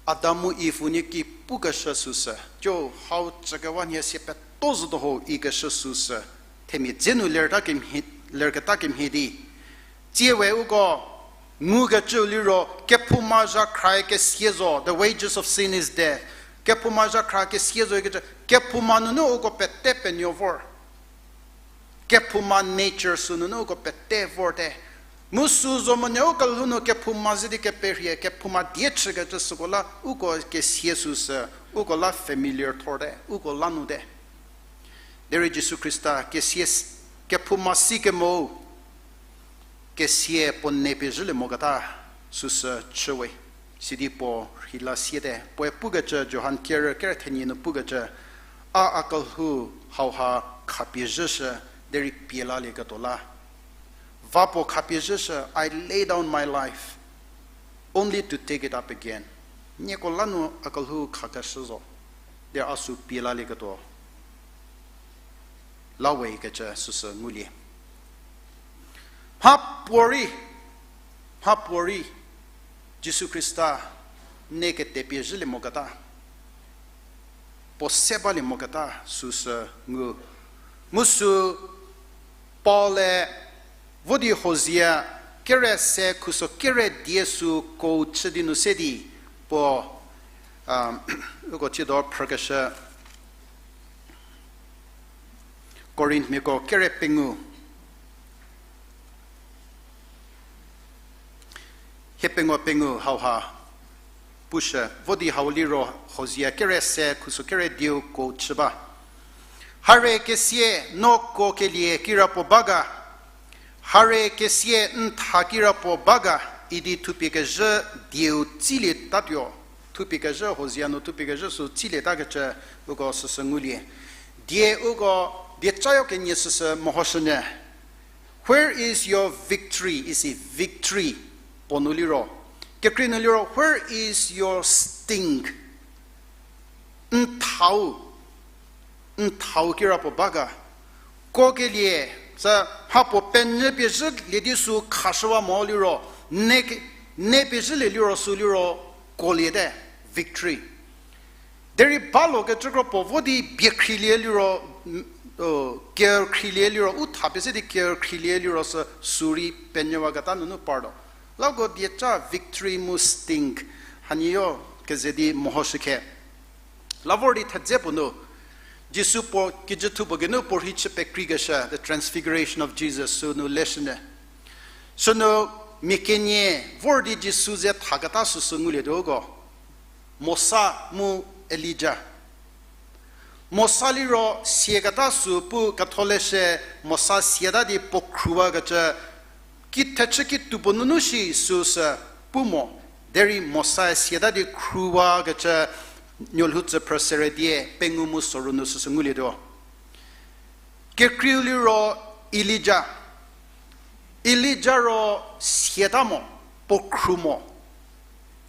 Adam mu Iv unie ki pukeshü süsü, jo hau chükewa nhie sie peto zotuo ho ikeshü süsü, themia dze nu lerta kemhie, lerketa kemhie di, tsie we uko ngukecüu liro, kephouma zhakhrae kesia zo, the wages of sin is death. Kephouma zhakhra kesia zo ikecü, kephouma nunu uko pete penuo vor. Kephouma nature sü nunu uko pete vorte. Mu sü zo monyü u kelhou nu kephouma ze di keperhie, kephouma die chükecü süko la uko kesia süsü, uko la familiar thorte, uko la nute. Derei Jisu Khrista kesia s-, kephouma si kemo, kesia puo ne pie zhülie moketa süsü chüwe. Sidi puo rhei la siate, puoe pukecü Johan kerü kerü thenie nu pukecü, a a kelhou hauha khapie zhüshü, derei pie lalieketuo la. Va puo khapie zhüshü, I lay down my life only to take it up again. Nieko la nu a kelhou khakeshü zo, derei a sü pie lalieketuo la we kecü süsü ngulie. Mhapuorei, mhapuorei, Jisu Khrista ne kete pie zhülie moketa, puo se balie moketa süsü ngu. Mu sü Paul-e vo di Hosea kere se khuso kere die sü ko chü di nu se di, puo, uko tsiedo phrükeshü Korinthmiako kere pengou, hie pengou pengou hauha pushü, vo di hau liro Hosea kere se khuso kere dieu ko chü ba. Hare kesie no ko kelie kirapuo ba ga? Hare kesie n tha kirapuo ba ga? Idi thupie kezhü dieu tsilietatuo. Thupie kezhü Hosea nu thupie kezhü sü tsilietakecü uko süsü ngulie. Die uko diecayo kenie süsü mehoshünyü. Where is your victory? Isi victory puo nu liro, kekrei nu liro, where is your sting? N thau, n thau kirapuo ba ga? Ko kelie, sü mhapuo penyü pie zhülie di sü khashüwa mo liro, ne ke-, ne pie zhülie liro sü liro, koliete, victory. Derei balo kecükro puo vo di bie khrielie liro, o, ker khrielie liro, u tha pie se di ker khrielie liro sü sürei penyüwaketa nunu partuo. Lako dieca victory mu sting, hanie yo keze di mehoshükhe. La vor di thedze puo nu, Jisu puo kijüthu puo geinu puo rhei chü pekreikeshü, the transfiguration of Jesus, sünu leshünyü. Sünu mia kenie vor di Jisu ze thaketa süsü ngulietuo uko. Mosa mu Elija. Mosa liro siaketa sü pu ketholeshü, Mosa siata di puo khruwakecü, ki thechü ki tuo puo nunu shi süsü pu mo, derei Mosa siata di khruwakecü, Nuolhou tsü phrü sere die pengou mu sorou nu süsü ngulietuo. Kekreiu liro Elija. Elija ro siata mo, puo khru mo.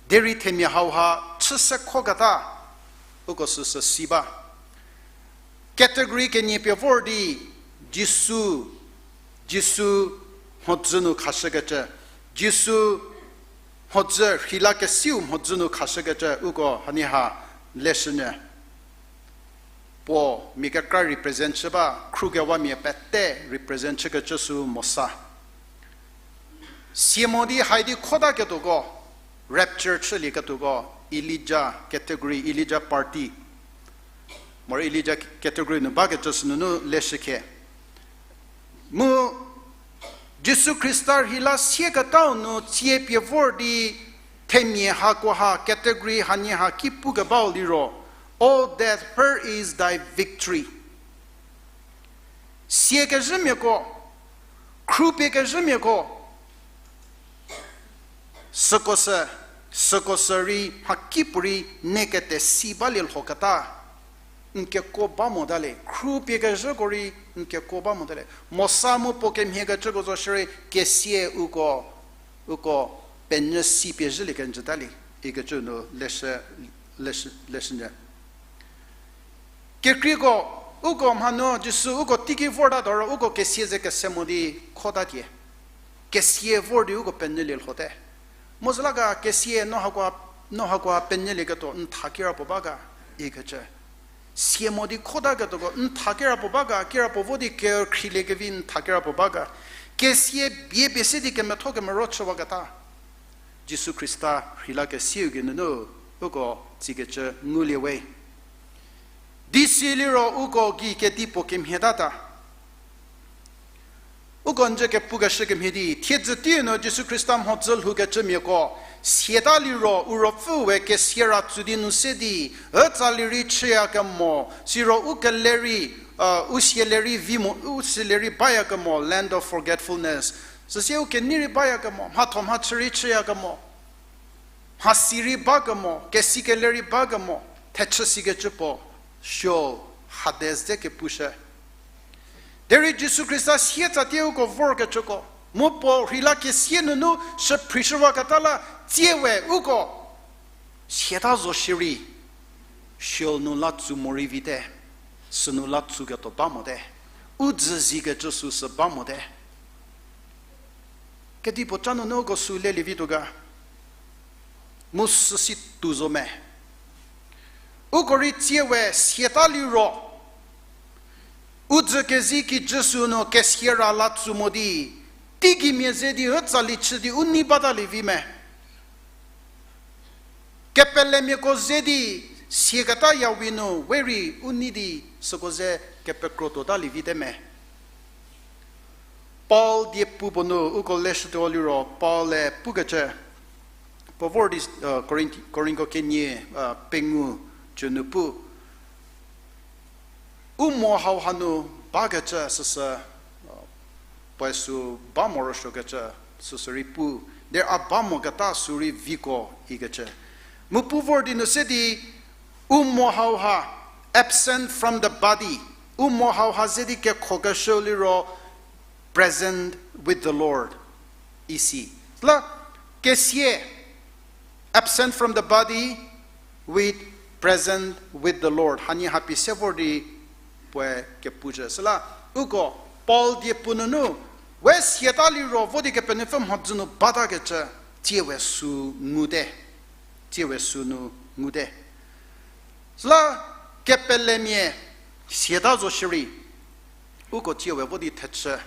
Derei themia hauha chü se khoketa, uko süsü si ba. Category kenie pie vor di Jisu, Jisu mhodzü nu khashükecü, Jisu mhodzü rheilakesiu mhodzü nu khashükecü uko hanie ha leshünyü. Puo mia kekra represent chü ba, khrukewamia pete represent chükecü sü Mosa. Sie mo di hai di khotaketuoko, rapture chülieketuoko, Elijah category, Elijah party. Morei Elijah category nu bakecü sünunu leshükhe. Mu Jisu Khrista rheila sieketau nu tsie pie vor di themia hakoha category hanie ha ki pukebau liro, O death, where is thy victory? Siekezhümiako, khrupie kezhümiako, süko sü, süko sü rei mhakipuorei ne kete si balie lhoketa, n keko ba mota le, khrupie kezhüko rei n keko ba mota le. Mosa mu puo kemhiekecüko zo shierei kesia uko, uko penyü si pie zhülie kenjüta le, ikecü nu leshü, leshü, leshünyü. Kekreiko, uko mhanu Jisu uko teiki vorta tuoro uko kesia ze kese mo di khotatie. Kesia vor di uko penyülie lhote. Mu süla ga kesia no hakoha, no hakoha penyülieketuo n tha kirapuo ba ga, ikecü. Sie mo di khotaketuoko n tha kirapuo ba ga, kirapuo vo di kekhrieliekevi n tha kirapuo ba ga. Kesia bie pie se di kemetho kemero chüwaketa. Jisu Khrista rheila kesieu geinunu, uko tsikecü ngulie we. Di siliro uko gei kedipuo kemhietata. Uko njü kepukeshü kemhie di, thiedzü teiu nu Jisu Khrista mhodzü lhoukecümiako, siata liro u ruopfüu we kesia ra tsü di nu se di, ütsali rei chüyakemo, siro u kele rei, u siele rei vi mo, u siele rei bayakemo, land of forgetfulness. Süsie u kenei rei bayakemo, mhatho mhachü rei chüyakemo, mhasi rei bakemo, kesikele rei bakemo, thechü sikecü puo, Sheol, Hades ze kepushü. Derei Jisu Khrista sietsatie uko vorkecüko, mu puo rheila kesia nunu shüphrishüwaketa la tsie we uko siata zo shierei, Sheol nu la tsü morei vite, sünu la tsüketuo ba mote, u dzü zikecü süsü ba mote. Kedipuo ca nunu uko sü lelie vituo ga, mu süsi tuo zo me. Uko rei tsie we siata liro, u dzü kezi kijü sünu kesia ra la tsü mo di, teigimia ze di ütsali chü di u nei batalie vi me. Kepelemiako ze di siaketa yawi nu we rei u nei di süko ze kepekro tuotalie vite me. Paul diepu puo nu uko leshütuo liro Paul-e pukecü, puo vor di, Korinth, Korinthko kenie, pengou cü nu pu. U mo hauha nu bakecü süsü, puoe sü ba morosuokecü süsü rei pu, derei a ba moketa sü rei viko ikecü. Mu pu vor di nu se di, u mo hauha, absent from the body, u mo hauha ze di kekhokeshü liro present with the Lord isi. La kesia, absent from the body, with present with the Lord. Hanie ha pie se vor di puoe kepucü. Süla uko Paul diepu nunu, we siata liro vo di Kepenuopfü mhodzü nu batakecü, tsie we sü ngute. Tsie we sü nu ngute. Süla kepelemia siata zo shierei, uko tsie we vo di thechü.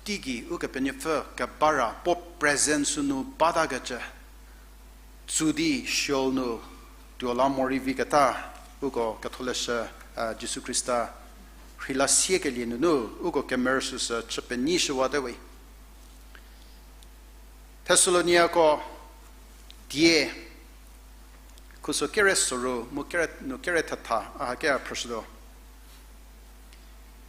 Teigei Ukepenuopfü kebara puo presence nu batakecü, tsü di Sheol nu tuo la morei viketa, uko ketholeshü, Jisu Khrista rheila siekelie nunu uko kemerü süsü chü penyishüwate we. Thesaloniako die, khuso kere soru mu kere, nu kere thetha, a ha kea phrüshütuo.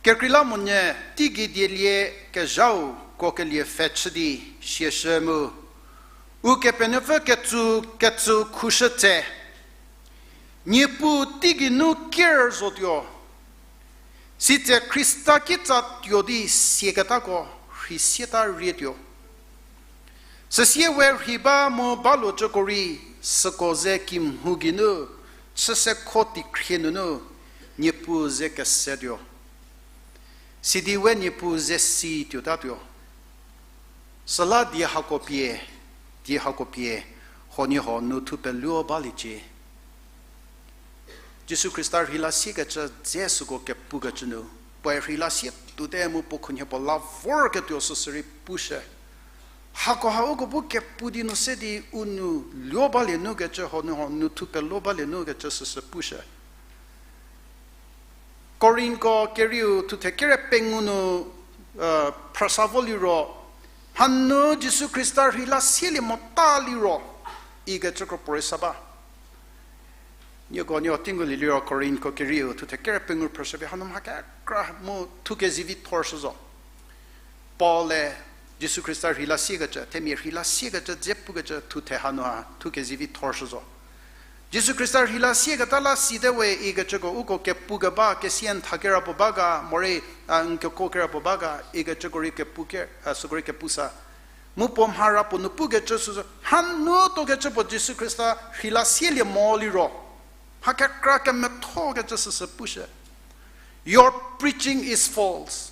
Kekreilamonyü teigei dielie kezhau kuokelie pfhe chü di siashü mu, Ukepenuopfü ketsü, ketsü khushü tse, Niepuu teigeinu ker zotuo, sitse Khrista kitsa tuo di siaketako rheisieta rietuo. Süsie we rhei ba mu baluocüko rei süko ze kimhou geinu chüsekho teikhrie nunu Niepuu ze kesetuo. Sidi we Niepuu ze si tuotatuo. Süla die hako pie, die hako pie, huoniehuo nu thupeluo baliecie. Jisu Khrista rheila siekecü dze süko kepukecü nu, puoe rheila sie tuote mu puo khunhie puo la vorketuo süsü rei pushü. Hakoha uko bu kepu di nu se di u nou luo balie nu kecü ho nu ho nu thu pelo balie nu kecü süsü pushü. Korintko kerieu thuthe kere pengou nu, phrüsa vo liro, mhanu Jisu Khrista rheila sielie mota liro, ikecü kro puorei sa ba. Nieko nieko tingu lie liro Korintko kerieu thuthe kere pengou phrüshü pie hanu mha kekra mu thu kezivi thor shü zo. Paul-e Jisu Khrista rheila siekecü, themia rheila siekecü dze pukecü thuthe hanu ha thu kezivi thor shü zo. Jisu Khrista rheila sieketa la site we ikecüko uko kepu keba kesia n tha kera puo ba ga, morei, a, n keko kera puo ba ga, ikecüko rei kepu ke, a, süko rei kepu sa. Mu puo mhara puo nu pukecü süsü, mhanu tuokecü puo Jisu Khrista rheila sielie mo liro, mha kekra kemethokecü süsü pushü. Your preaching is false.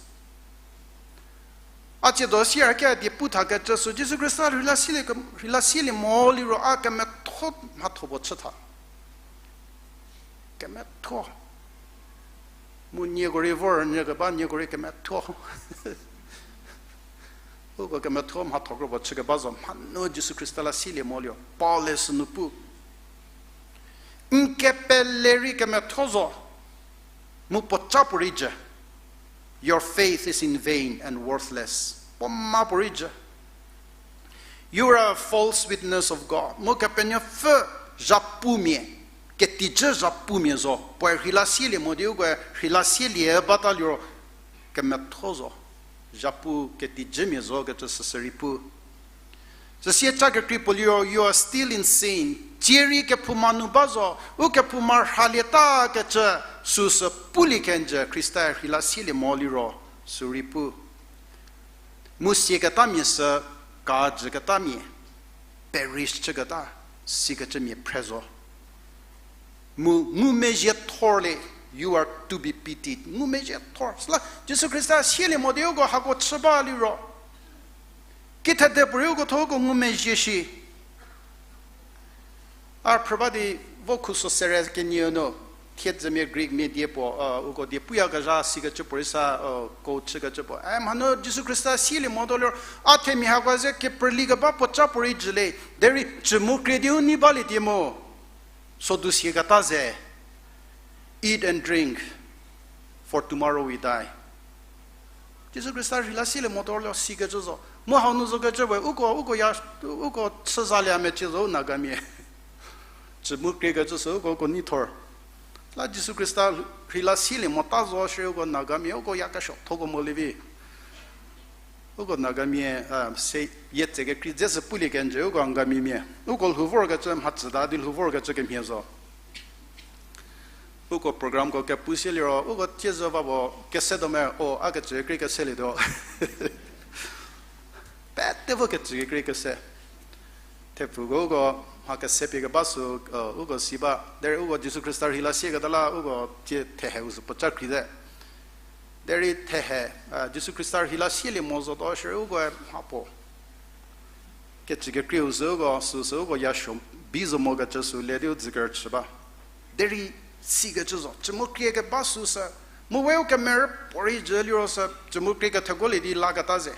A tsiedo sier ke die pu thakecü sü Jisu Khrista rheila sielie ke, rheila sielie mo liro a kemetho mhatho puo chü tha. Kemetho. Mu nieko rei vor nie keba nieko rei kemetho. Uko kemetho mhatho kro puo chü keba zo mhanu Jisu Khrista la sielie mo liro Paul-e sünu pu. N kepele rei kemetho zo, mu puoca puorei jü. Your faith is in vain and worthless. Puo ma puorei jü. You are a false witness of God. Mu Kepenuopfü zhapumia, ketijü zhapumia zo. Puoe rheila sielie mo di ukoe rheila sielie bata liro kemetho zo. Zhapu ketijümia zo kecü süsü rei pu. Süsie ca kekrei puo liro, you are still in sin. Tsie rei kephouma nu ba zo, u kephouma rhalieta kecü süsü pulie kenjü Khrista rheila sielie mo liro, sü rei pu. Mu sieketamia sü kajüketamia, perish chüketa, sikecümia phre zo. Mu ngumezhie thor le, you are to be pitied. Ngumezhie thor. Süla Jisu Khrista sielie mo di uko hako chü ba liro, kithede puorei uko tho uko ngumezhie shi. A phrü ba di vo khuso sere kenieu nu, thiedzümia Greek mia die puo, a, uko die puyakezha sikecü puorei sa, a, ko chükecü puo. E, mhanu Jisu Khrista sielie motuo liro, a themia hako ze keprüli keba puoca puorei jü le, derei cü mu krie di u nei balie tie mo. Sodu sieketa ze, eat and drink, for tomorrow we die. Jisu Khrista rheila sielie motuo liro sikecü zo. Mu hau nu zokecü we, uko, uko ya, uko chüzalie a mecie zo u Nagamia. Cü mu kriekecü sü uko, uko nei thor. La Jisu Khrista rheila sielie mota zo shierei uko Nagamia, uko ya kesuothoko molie vi. Uko Nagamia, a, se yetse kekrei dze sü pulie kenjü, uko Angamimia. Uko lhou vorkecü mhacüta di lhou vorkecü kemhie zo. Uko programko kepu sie liro, uko tiezü va puo kese tuo me, o, a kecü kekrei keselietuo. Pete vo kecü kekrei kese. Thepfuko uko mha kese pie keba sü, uko si ba. Derei uko Jisu Khrista rheila sieketa la, uko tie thehe u sü puoca krei te. Derei thehe, a, Jisu Khrista rheila sielie mo zotuo shierei ukoe mha puo kecü kekreiu sü uko, süsü uko yasuo bi zo mokecü sü le di u dzükerüchü ba. Derei sikecü zo, cü mu krie keba süsü, mu we u kemerü puorei jü liro sü, cü mu krie kethekuolie di laketa ze.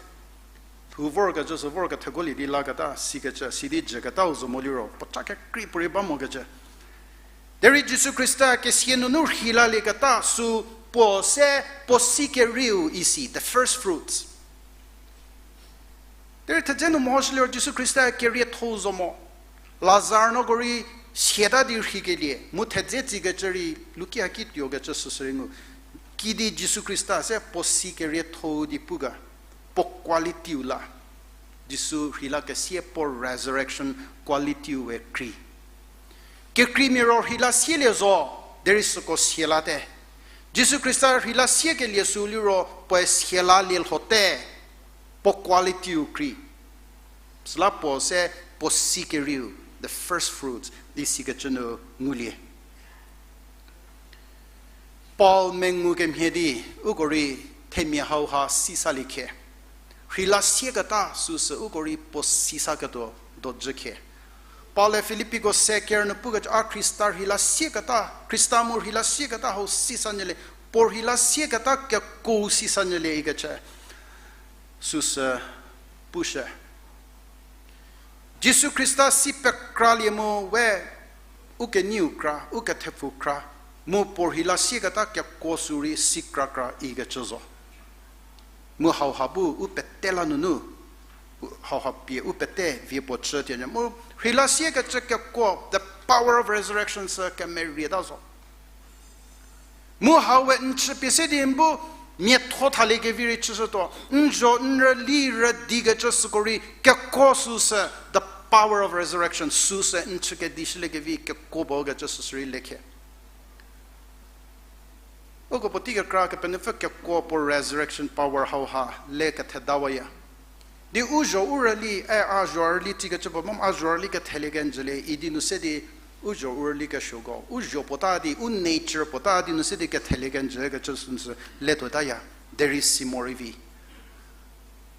Lhou vorkecü sü vor kethekuolie di laketa, sikecü, sidi jüketau zo mo liro, puoca kekrei puorei ba mokecü. Derei Jisu Khrista kesia nunu rheilalieketa sü puo se puo si kerieu isi, the first fruits. Derei thedze nu mehoshü liro Jisu Khrista kerietho-u zo mo. Lazar nuoko rei siata di rheikelie, mu thedze tsikecü rei luki haki tuokecü süsü rei ngu. Kidi Jisu Khrista se puo si kerietho-u di pu ga, puo quality-u la. Jisu rheilakesie puo resurrection quality-u we krei. Kekreimia ro rheila sielie zo, derei süko sialate. Jisu Khrista rheila siekelie sü liro puoe sialalie lhote, puo quality-u krei. Süla puo se puo si kerieu, the first fruits, di sikecü nu ngulie. Paul mengu kemhie di, uko rei themia hauha sisalie khie. Rheila sieketa süsü uko rei puo sisaketuo dojü khie. Paul-e Filippiko se ker nu pukecü a Khrista rheila sieketa, Khrista mu rheila sieketa hau sisanyülie, puo rheila sieketa kekuo sisanyülie ikecü. Süsü pushü. Jisu Khrista si pekralie mu we, u kenyiu kra, u kethepfu kra, mu puo rheila sieketa kekuo sü rei si krakra ikecü zo. Mu hauha bu u pete la nunu, u, hauha pie u pete vie puo chü tie nyü. Mu rheila siekecü kekuo, the power of resurrection sü kemerieta zo. Mu hau we n chüpie se di n bu miatho thaliekevi rei chüshütuo. N zho n rüli rüdikecü süko rei kekuo süsü, the power of resurrection süsü n chü kedishüliekevi kekuo ba kecü süsü rei lekhe. Uko puotei kekra Kepenuopfü kekuo puo resurrection power hauha le kethedawaya. Di u zho u rüli, e, a zho rüli tikecü puo, a zho rüli kethelie kenjülie idi nu se di u zho u rüli kesuoko. U zho puota di, u nature puota di nu se di kethelie kenjü kecü süsü le tuotaya. Derei si morei vi.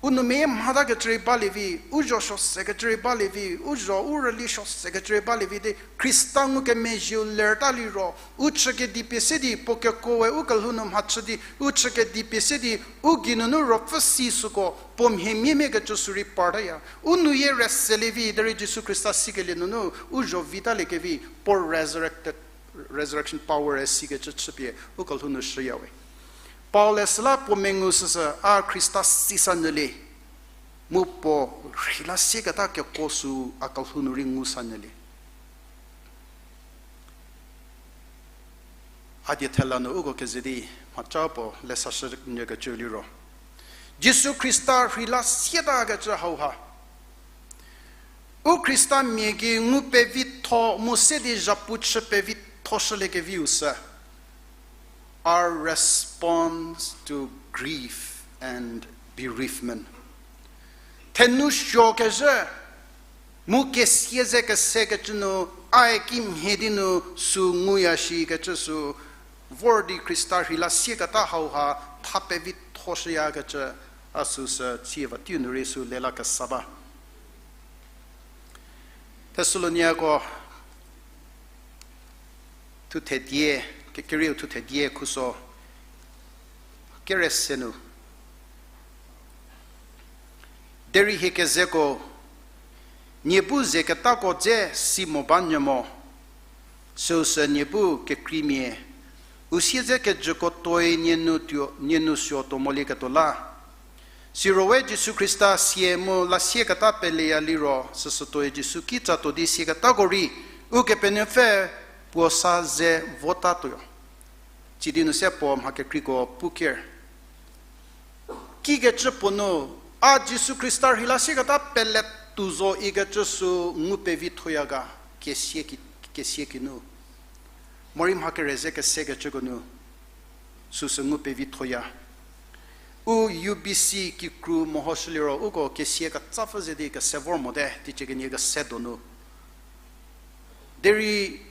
U nou mia mhatakecü rei balie vi, u zho suosekecü rei balie vi, u zho u rüli suosekecü rei balie vi di Khrista ngukemezhieu lerta liro, u chü kedipie se di puo kekuo we u kelhou nu mhachü di, u chü kedipie se di u geinunu ruopfü si süko puo mhie miemia kecü sü rei partaya. U nou yie rüselie vi derei Jisu Khrista sikelie nunu u zho vitaliekevi puo resurrected, resurrection power e sikecü chüpie u kelhou nu shüyawe. Paul-e süla puo mengu süsü a Khrista sisa nyülie, mu puo rheila sieketa kekuo sü a kelhou nu rei ngu sa nyülie. A die thela nu uko keze di mhaca puo lesashü nyükecü liro, Jisu Khrista rheila sietakecü hauha u Khristamia gei ngu pevitho mu se di zhapu chü pevithoshüliekeviu sü, our response to grief and bereavement. Thenou suokezhü mu kesia ze kesekecü nu, ae kimhie di nu sü nguya shikecü sü, vor di Khrista rheila sieketa hauha tha pevithoshüyakecü, a süsü tsie va teiu nu rei sü lela kesa ba. Thesaloniako thuthe die, ke-, kerieu thuthe die khuso kere se nu. Derei hie kezeko, nie bu ze ketako dze si mo ba nyü mo, süusü nie bu kekreimia, u siedze kejüko tuoi nie nu tuo, nie nu suo tuo molieketuo la. Siro we Jisu Khrista sie mu la sieketa peleya liro, süsü tuoi Jisu kitsa tuo di sieketako rei, Ukepenuopfü puo sa ze votatuo. Sidi nu se puo mha kekreiko pu ker. Kikecü puo nu, a Jisu Khrista rheila sieketa pele tuo zo ikecü sü ngu pevithoya ga, kesia ki-, kesia kinu. Morei mha kere ze kesekecüko nu, süsü ngu pevithoya. U U B C kikru mehoshüliro uko kesia ketsapfü ze di kese vor mote, teicie kenie kese donu. Derei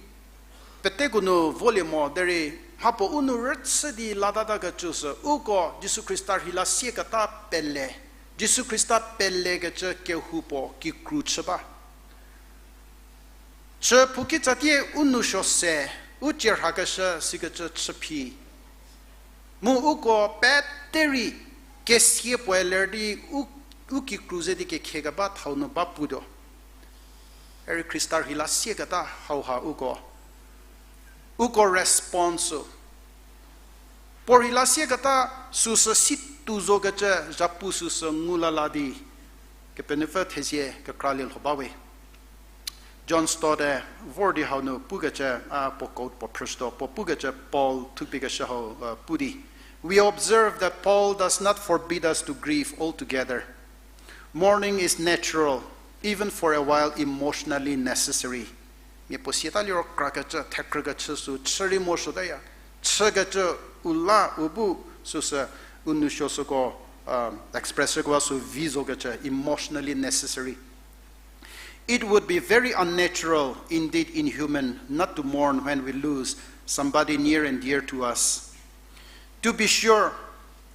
peteko nu volie mo, derei mhapuo u nou rüchü di latatakecü sü, uko Jisu Khrista rheila sieketa pele, Jisu Khrista pelekecü kehoupuo kikru chü ba. Chü phou kitsatie u nou suo se, u tsie rhakeshü sikecü chü phi. Mu uko pete rei kesia puoe ler di u, u kikru ze di kekhie keba thau nu ba putuo. Eri Khrista rheila sieketa hauha uko, uko response-u puo rheila sieketa süsü si tuo zokecü zhapu süsü ngu lala di, Kepenuopfü thezie kekralie lho bawe. John Stott-e vor di hau nu pukecü, a, puo quote puo phrüshütuo, puo pukecü Paul thupiekeshü hau, a, pu di. We observe that Paul does not forbid us to grieve altogether. Mourning is natural, even for a while emotionally necessary. Mia puo siata liro krakecü, thekrükecü sü chü rei mo shütaya. Chükecü u la u bu süsü u nou suo süko, express shükewa sü vi zokecü, emotionally necessary. It would be very unnatural, indeed inhuman, not to mourn when we lose somebody near and dear to us. To be sure,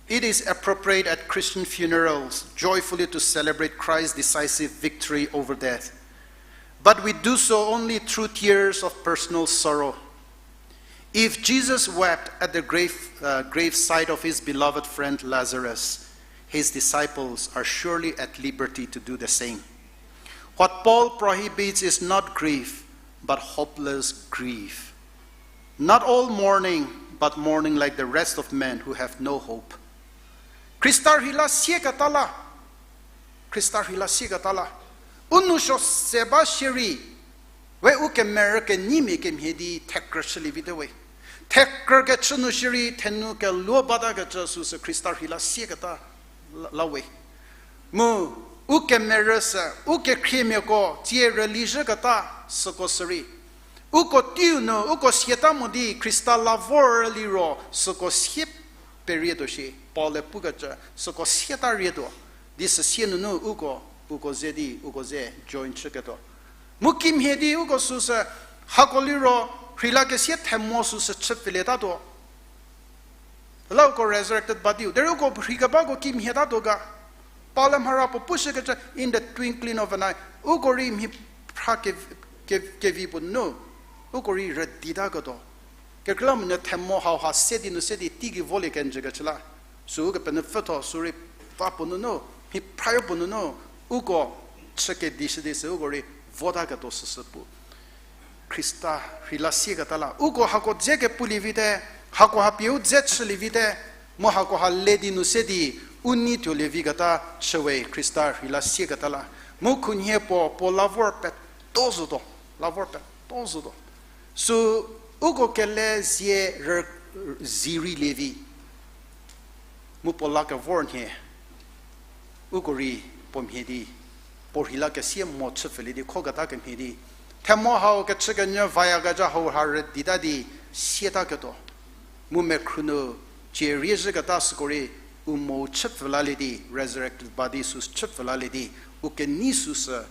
it is appropriate at Christian funerals joyfully to celebrate Christ's decisive victory over death. But we do so only through tears of personal sorrow. If Jesus wept at the grave, uh, graveside of his beloved friend Lazarus, his disciples are surely at liberty to do the same. What Paul prohibits is not grief, but hopeless grief. Not all mourning, but mourning like the rest of men who have no hope. Khrista rheila sieketa la. Khrista rheila sieketa la. U nou suo se ba shierei, we u kemerü kenyimia kemhie di thekrü chülie vite we. Thekrü kechü nu shierei thenou keluo batakecü süsü Khrista rheila sieketa la, la we. Mu u kemerü sü, u kekhriemiako tsie rüli zhüketa süko sürei, uko teiu nu uko siata mo di Khrista la vor liro süko sie perietuo shi, Paul-e pukecü süko siata rietuo, di süsie nunu uko, uko ze di, uko ze join chüketuo. Mu kimhie di uko süsü, hako liro, rheila kesie themo süsü chüpfhülietatuo. La uko resurrected body-u derei uko rheikebako kimhietatuo ga. Paul-e mhara puo pushükecü in the twinkling of an eye. Uko rei mhi phra ke, ke, kevi puo nunu, uko rei rüditaketuo. Kekreilamonyü themo hauha se di nu se di teigei volie kenjükecü la. Sü Ukepenuopfü thuo sü rei va puo nunu, mhi phrayo puo nunu, uko chü kedishü di sü uko rei votaketuo süsü pu. Khrista rheila sieketa la. Uko hako dze kepulie vite, hako ha pie u dze chülie vite, mu hako ha le di nu se di, u nei tuolie viketa chüwe Khrista rheila sieketa la. Mu khunhie puo, puo la vor peto zotuo, la vor peto zotuo. Sü uko kele zie rü, zi rei lie vi. Mu puo la kevor nhie, uko rei puo mhie di, puo rheila kesie mo chüpfhülie di khoketa kemhie di, themo hau kechükenyü vayakezha hau ha rüdita di siataketuo. Mu mekhru nu cie rie zhüketa süko rei u mo chüpfhü lalie di, resurrected body sü chüpfhü lalie di, u kenei süsü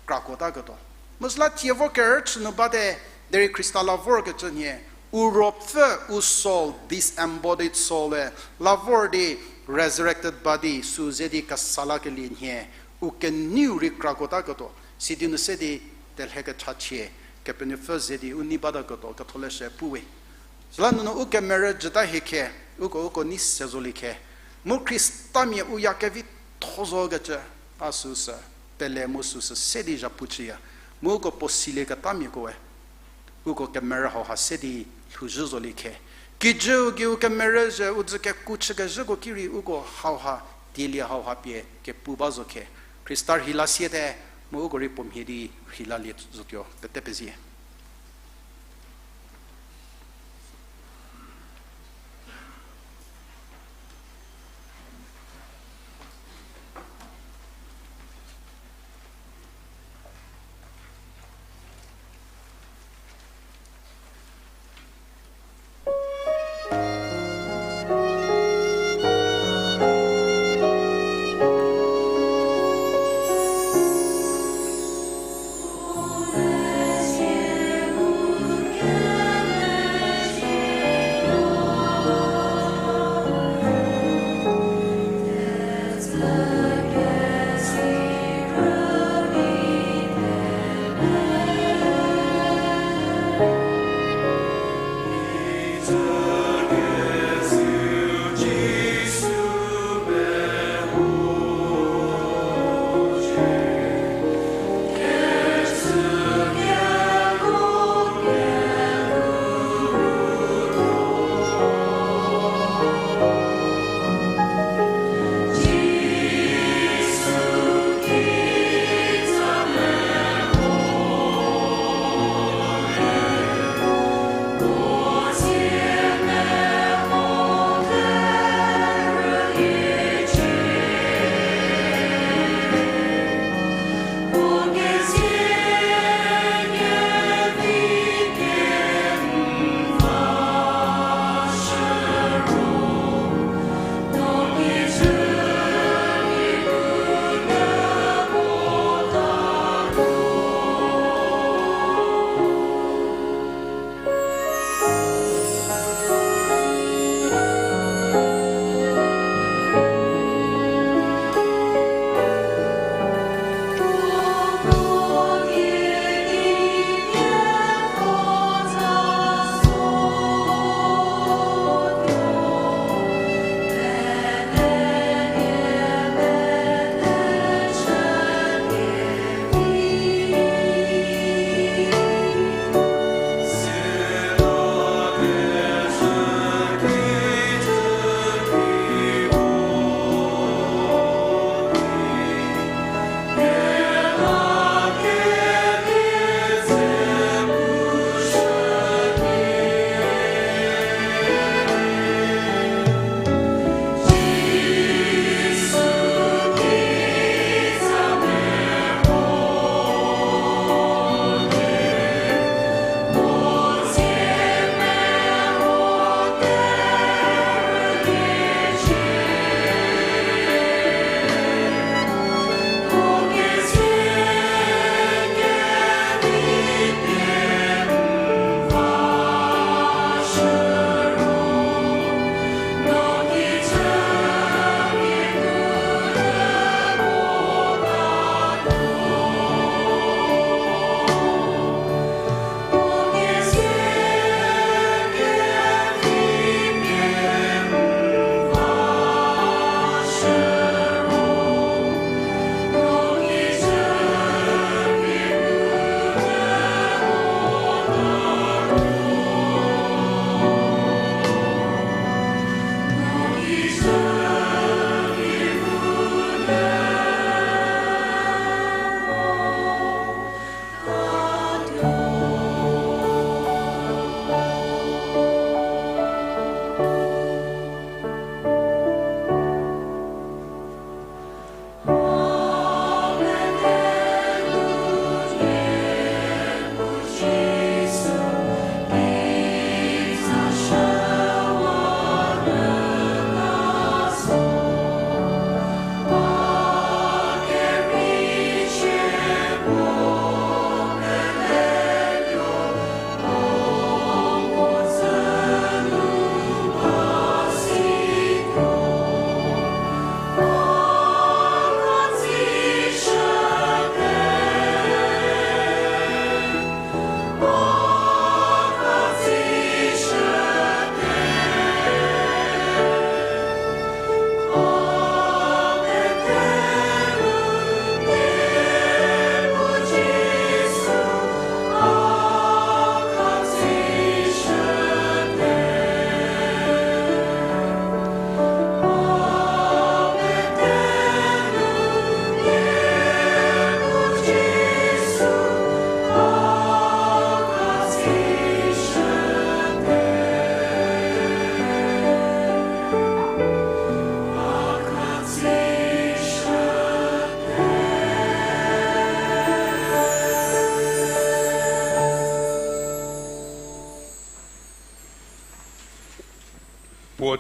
krakuotaketuo. Mu süla tie vo kerüchü nu bate, derei Khrista la vorkecü nhie, u ruopfü u soul, disembodied soul-e la vor di resurrected body sü ze di kesa lakelie nhie, u keneiu rei krakuotaketuo, sidi nu se di telhe kechachie, Kepenuopfü ze di u nei bataketuo, ketholeshü puwe. Süla nunu u kemerü jüta hie khe, uko uko nei se zolie khe. Mu Khristamia u ya kevitho zokecü, a süsü pele mu süsü se di zhapu chüya. Mu uko puo silieketamiakoe, uko kemerü hauha se di lhouzhü zolie khe. Kijüu gei u kemerü zhü u dzü keku chükezhüko ki rei uko hauha, dielie hauha pie kepu ba zo khe. Khrista rheila siete, mu uko rei puo mhie di rheila lie zotuo, pete pezie.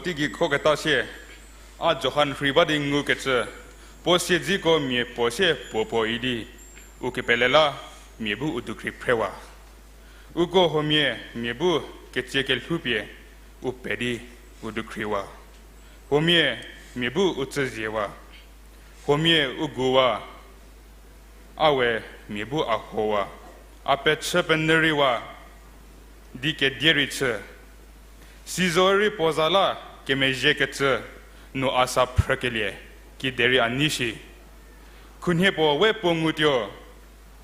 Teigei khoketa sie, a Johan rhei ba di ngukecü, puo siedzeko mia puo sie puo puo idi, u kepele la mia bu u dukhri phrewa. Uko huomia mia bu ketsie kelhoupie u pe di u dukhriwa. Huomia mia bu u tsüziewa. Huomia u guwa, a we mia bu a howa, a pechü penyü rei wa, di kedie rei chü. Sizo rei puo za la kemezhiekecü nu a sa phrükelie, kiderei a nei shi. Khunhie puo we puo ngutuo.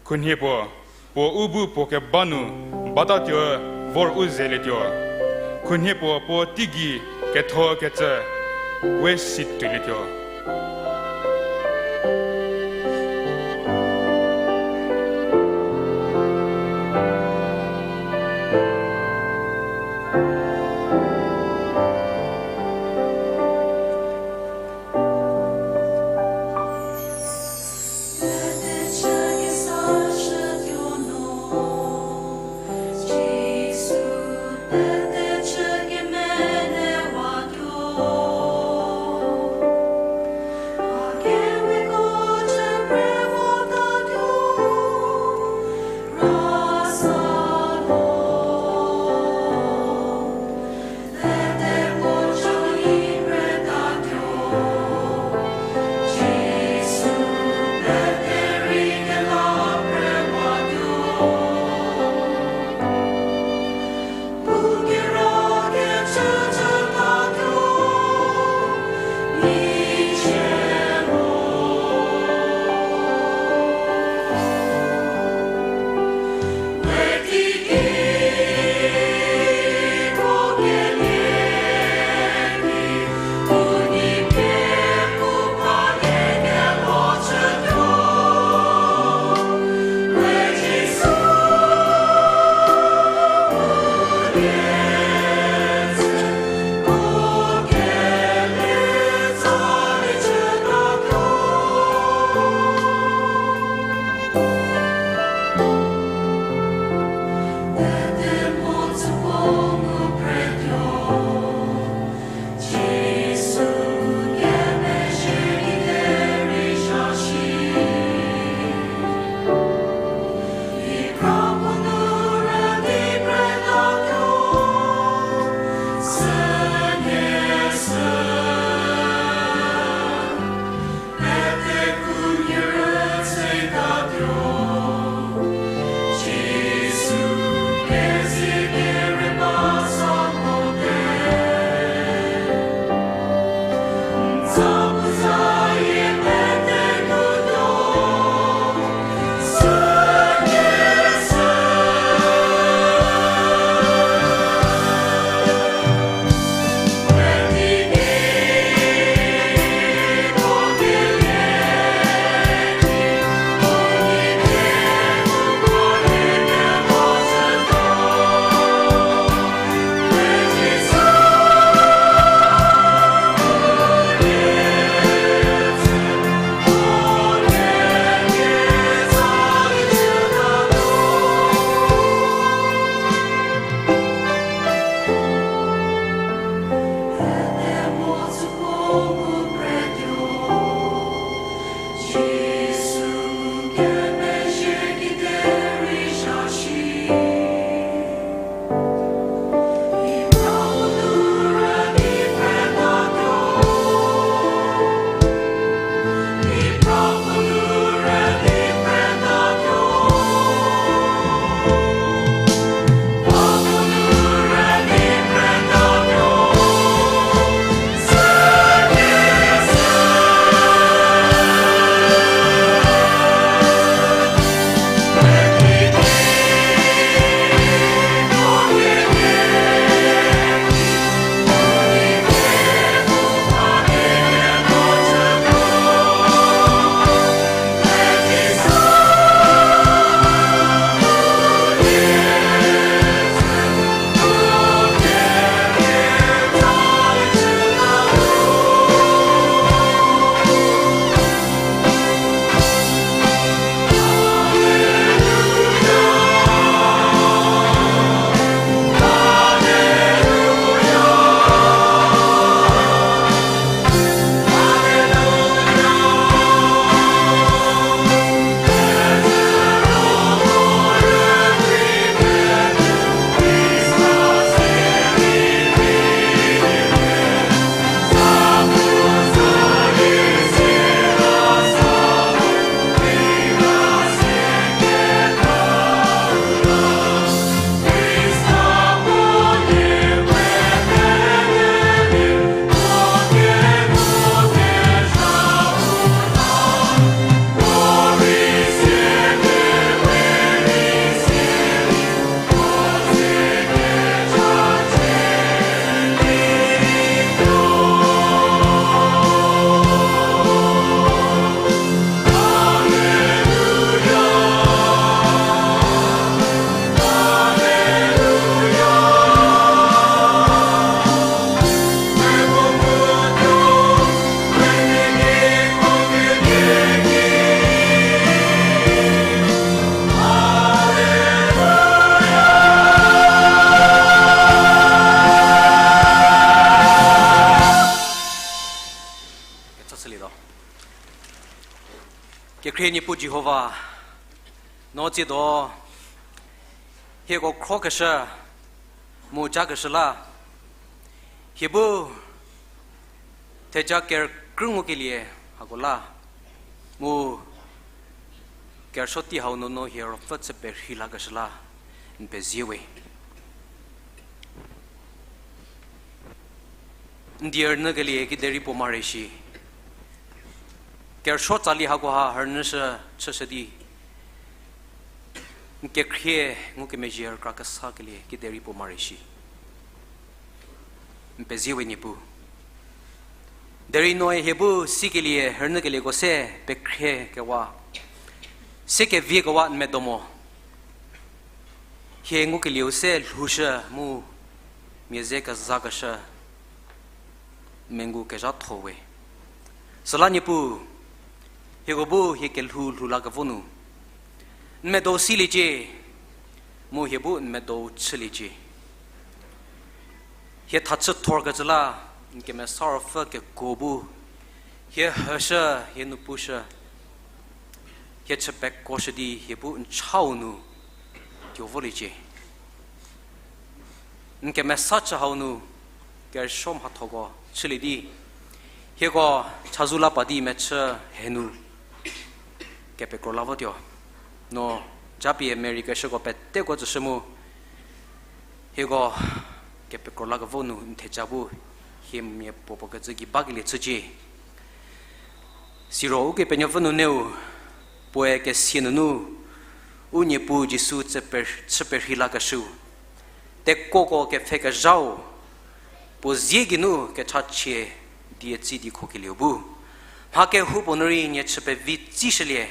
Khunhie puo, puo u bu puo keba nu batatuo, vor u zelietuo. Khunhie puo puo teigei kethokecü we si tuolietuo. Chachülietuo. Kekhrie Niepuu Jihova, no tsiedo hieko khrokeshü mu jakeshü la, hie bu theja kerükrü ngukelie hako la, mu kerüsuo tei hau nunu hie ruopfü chü perhei lakeshü la, n pezie we. N die rünyükelie kiderei puo mare shi. Kerüsuo tsali hakoha rünyüshü chüshü di, n kekhrie ngukemezhie rükra kesakelie kiderei puo mare shi. N pezie we Niepuu. Derei noe hie bu sikelie rünyükelieko se pekhrie kewa, se kevie kewa n medo mo. Hie ngukelieu se lhoushü mu mia ze kezakeshü n mengu kezhatho we. Süla Niepuu, hieko bu hie kelhou lhou lakevo nu n medo siliecie, mu hie bu n medo chüliecie. Hie thachü thorkecü la n kemesa ruopfü kekuo bu hie hüshü, hie nu pushü, hie chü pekoshü di hie bu n chau nu tuo voliecie. N kemesa chü hau nu kerüsuo mhathoko chülie di, hieko chazou la pa di mechü henu kepekro la votuo. No japie Mary keshüko peteko tsüshü mu, hieko kepekro lakevo nu n theja bu hie mia puo puo kecü gei bakelie chücie. Siro Ukepenuopfü nunu, puoe kesia nunu, u Niepuu Jisu chü perhei lakeshüu, tekoko kepfhekezhau, puo zie geinu kechachie die tsi di khokelieu bu, mha kehoupuo nu rei nie chü pevi tsishülie,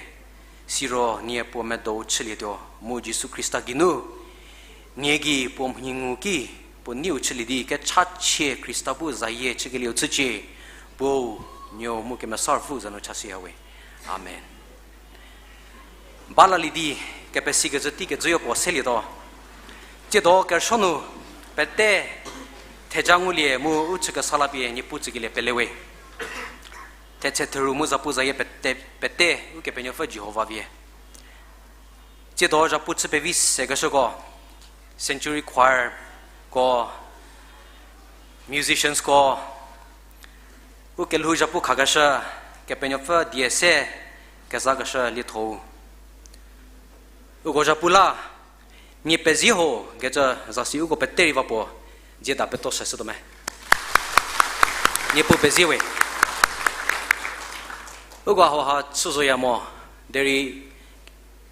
siro nie puo medo chülietuo mu Jisu Khrista geinu nie gei puo mhi ngu ki, puo neiu chülie di kechachie Khrista bu zayie chükelieu chücie, Puo, Nuou mu Kemesa Ruopfü za nu chashüya we. Amen. Ba lalie di kepesikecü teikecüyo puo selietuo. Tsiedo kerüsuo nu pete theja ngulie mu u chü kesa la pie Niepuu tsükelie pele we. Thetse theru mu zapu zayie pete, pete Ukepenuopfü Jihova vie. Tsiedo zapu chü pevi sekeshüko, Century Choir ko, musicians ko, u kelhou zapu khakeshü, Kepenuopfü die se kezakeshü lietho-u. Uko zapu la, nie pezie ho kecü zasi uko pete rei va puo, dzie da peto seshütuo me. Niepuu pezie we. Uko hauha chü zoya mo, derei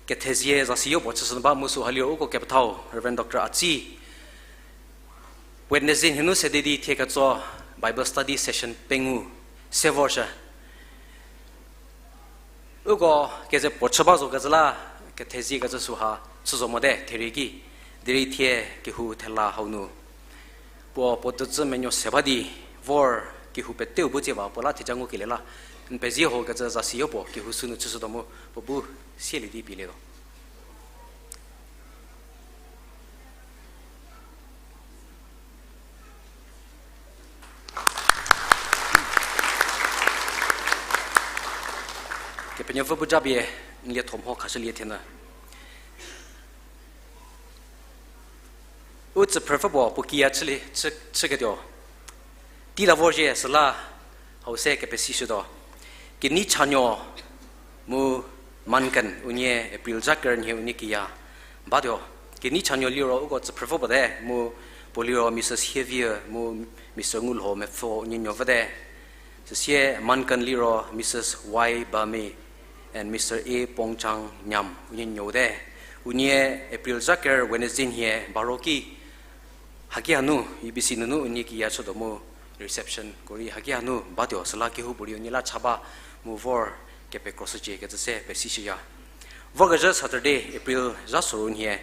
kethezie zasi yopuo chüshü ba mu süha liro uko kepethau Reverend Doctor Atsi, Wednesday nhie nu sede di thie ketso Bible study session pengou se vorshü. Uko keze puo chü ba zo kecü la, kethezie kecü süha chü zo mote therie ki, derei thie kehou thela hau nu puo puo tucü menuo se ba di vor kehou peteu bu tsie ba puo la theja ngukelie la, n pezie ho kecü zasi yopuo kehou sünu chüshütuo mu puo bu sielie di pielietuo. Kepenuopfü bu japie n lietho mho khashülie thie nyü. U tsüphrüpfü puo puo kiya chülie, chü, chüketuo. Tei la vorzhie süla hau se kepesishütuo. Kenei Chanuo mu Manken unie April zha kerü nhie unie kiya batuo. Kenei Chanuo liro uko tsüphrüpfü puo te mu puo liro Mrs Hievie mu Mr Ngulho Mepfo unie nuopfü te. Süsie Manken liro Mrs Y Bame and Mr A Pongchang Nyam unie nuou te. Unie April zha kerü Wednesday nhie baro ki haki hanu U B C nunu unie kiya chütuo mu reception ko rei haki hanu batuo süla kehoupuorei unie la cha ba mu vor kepekroshücie kecü se pesishüya. Vorkezhü Saturday April zha soru nhie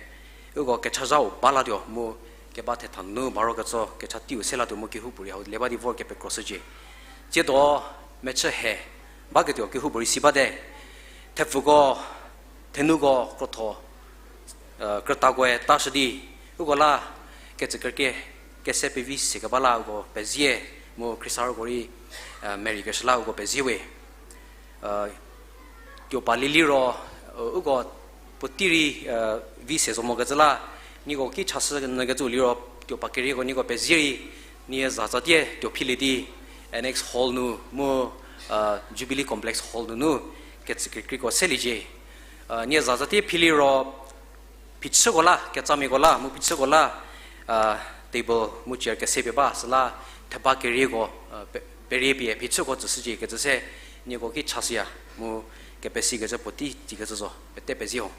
uko kechazhau ba latuo mu keba thetha nunu baro ketso kecha teiu se latuo mu kehoupuorei hau le ba di vor kepekroshücie. Tsiedo mechü he baketuo kehoupuorei si bate. Thepfuko, thenuko krotho, krütakoe tashü di uko la kecükeke kese pevi sekeba la uko pezie Mu Khrista roko rei, mereikeshü la uko pezie we. Tuo pa lili ro, uko puotei rei, vi se zo mokecü la, nieko ki chashü nyükecü liro, tuo pa kerieko nieko pezie rei, nie zatsatie tuo philie di, Annex Hall nu, mu, Jubilee Complex Hall nunu, kecükekreiko seliecie. Nie zatsatie philie ro, phichüko la, ketsamiako la, mu phichüko la, table mu chair kese pie ba, süla theba kerieko, pe-, perie pie phichüko tsüshücie kecü se, nieko ki chashüya, mu kepesikecü puotei tsikecü zo, pete pezie ho.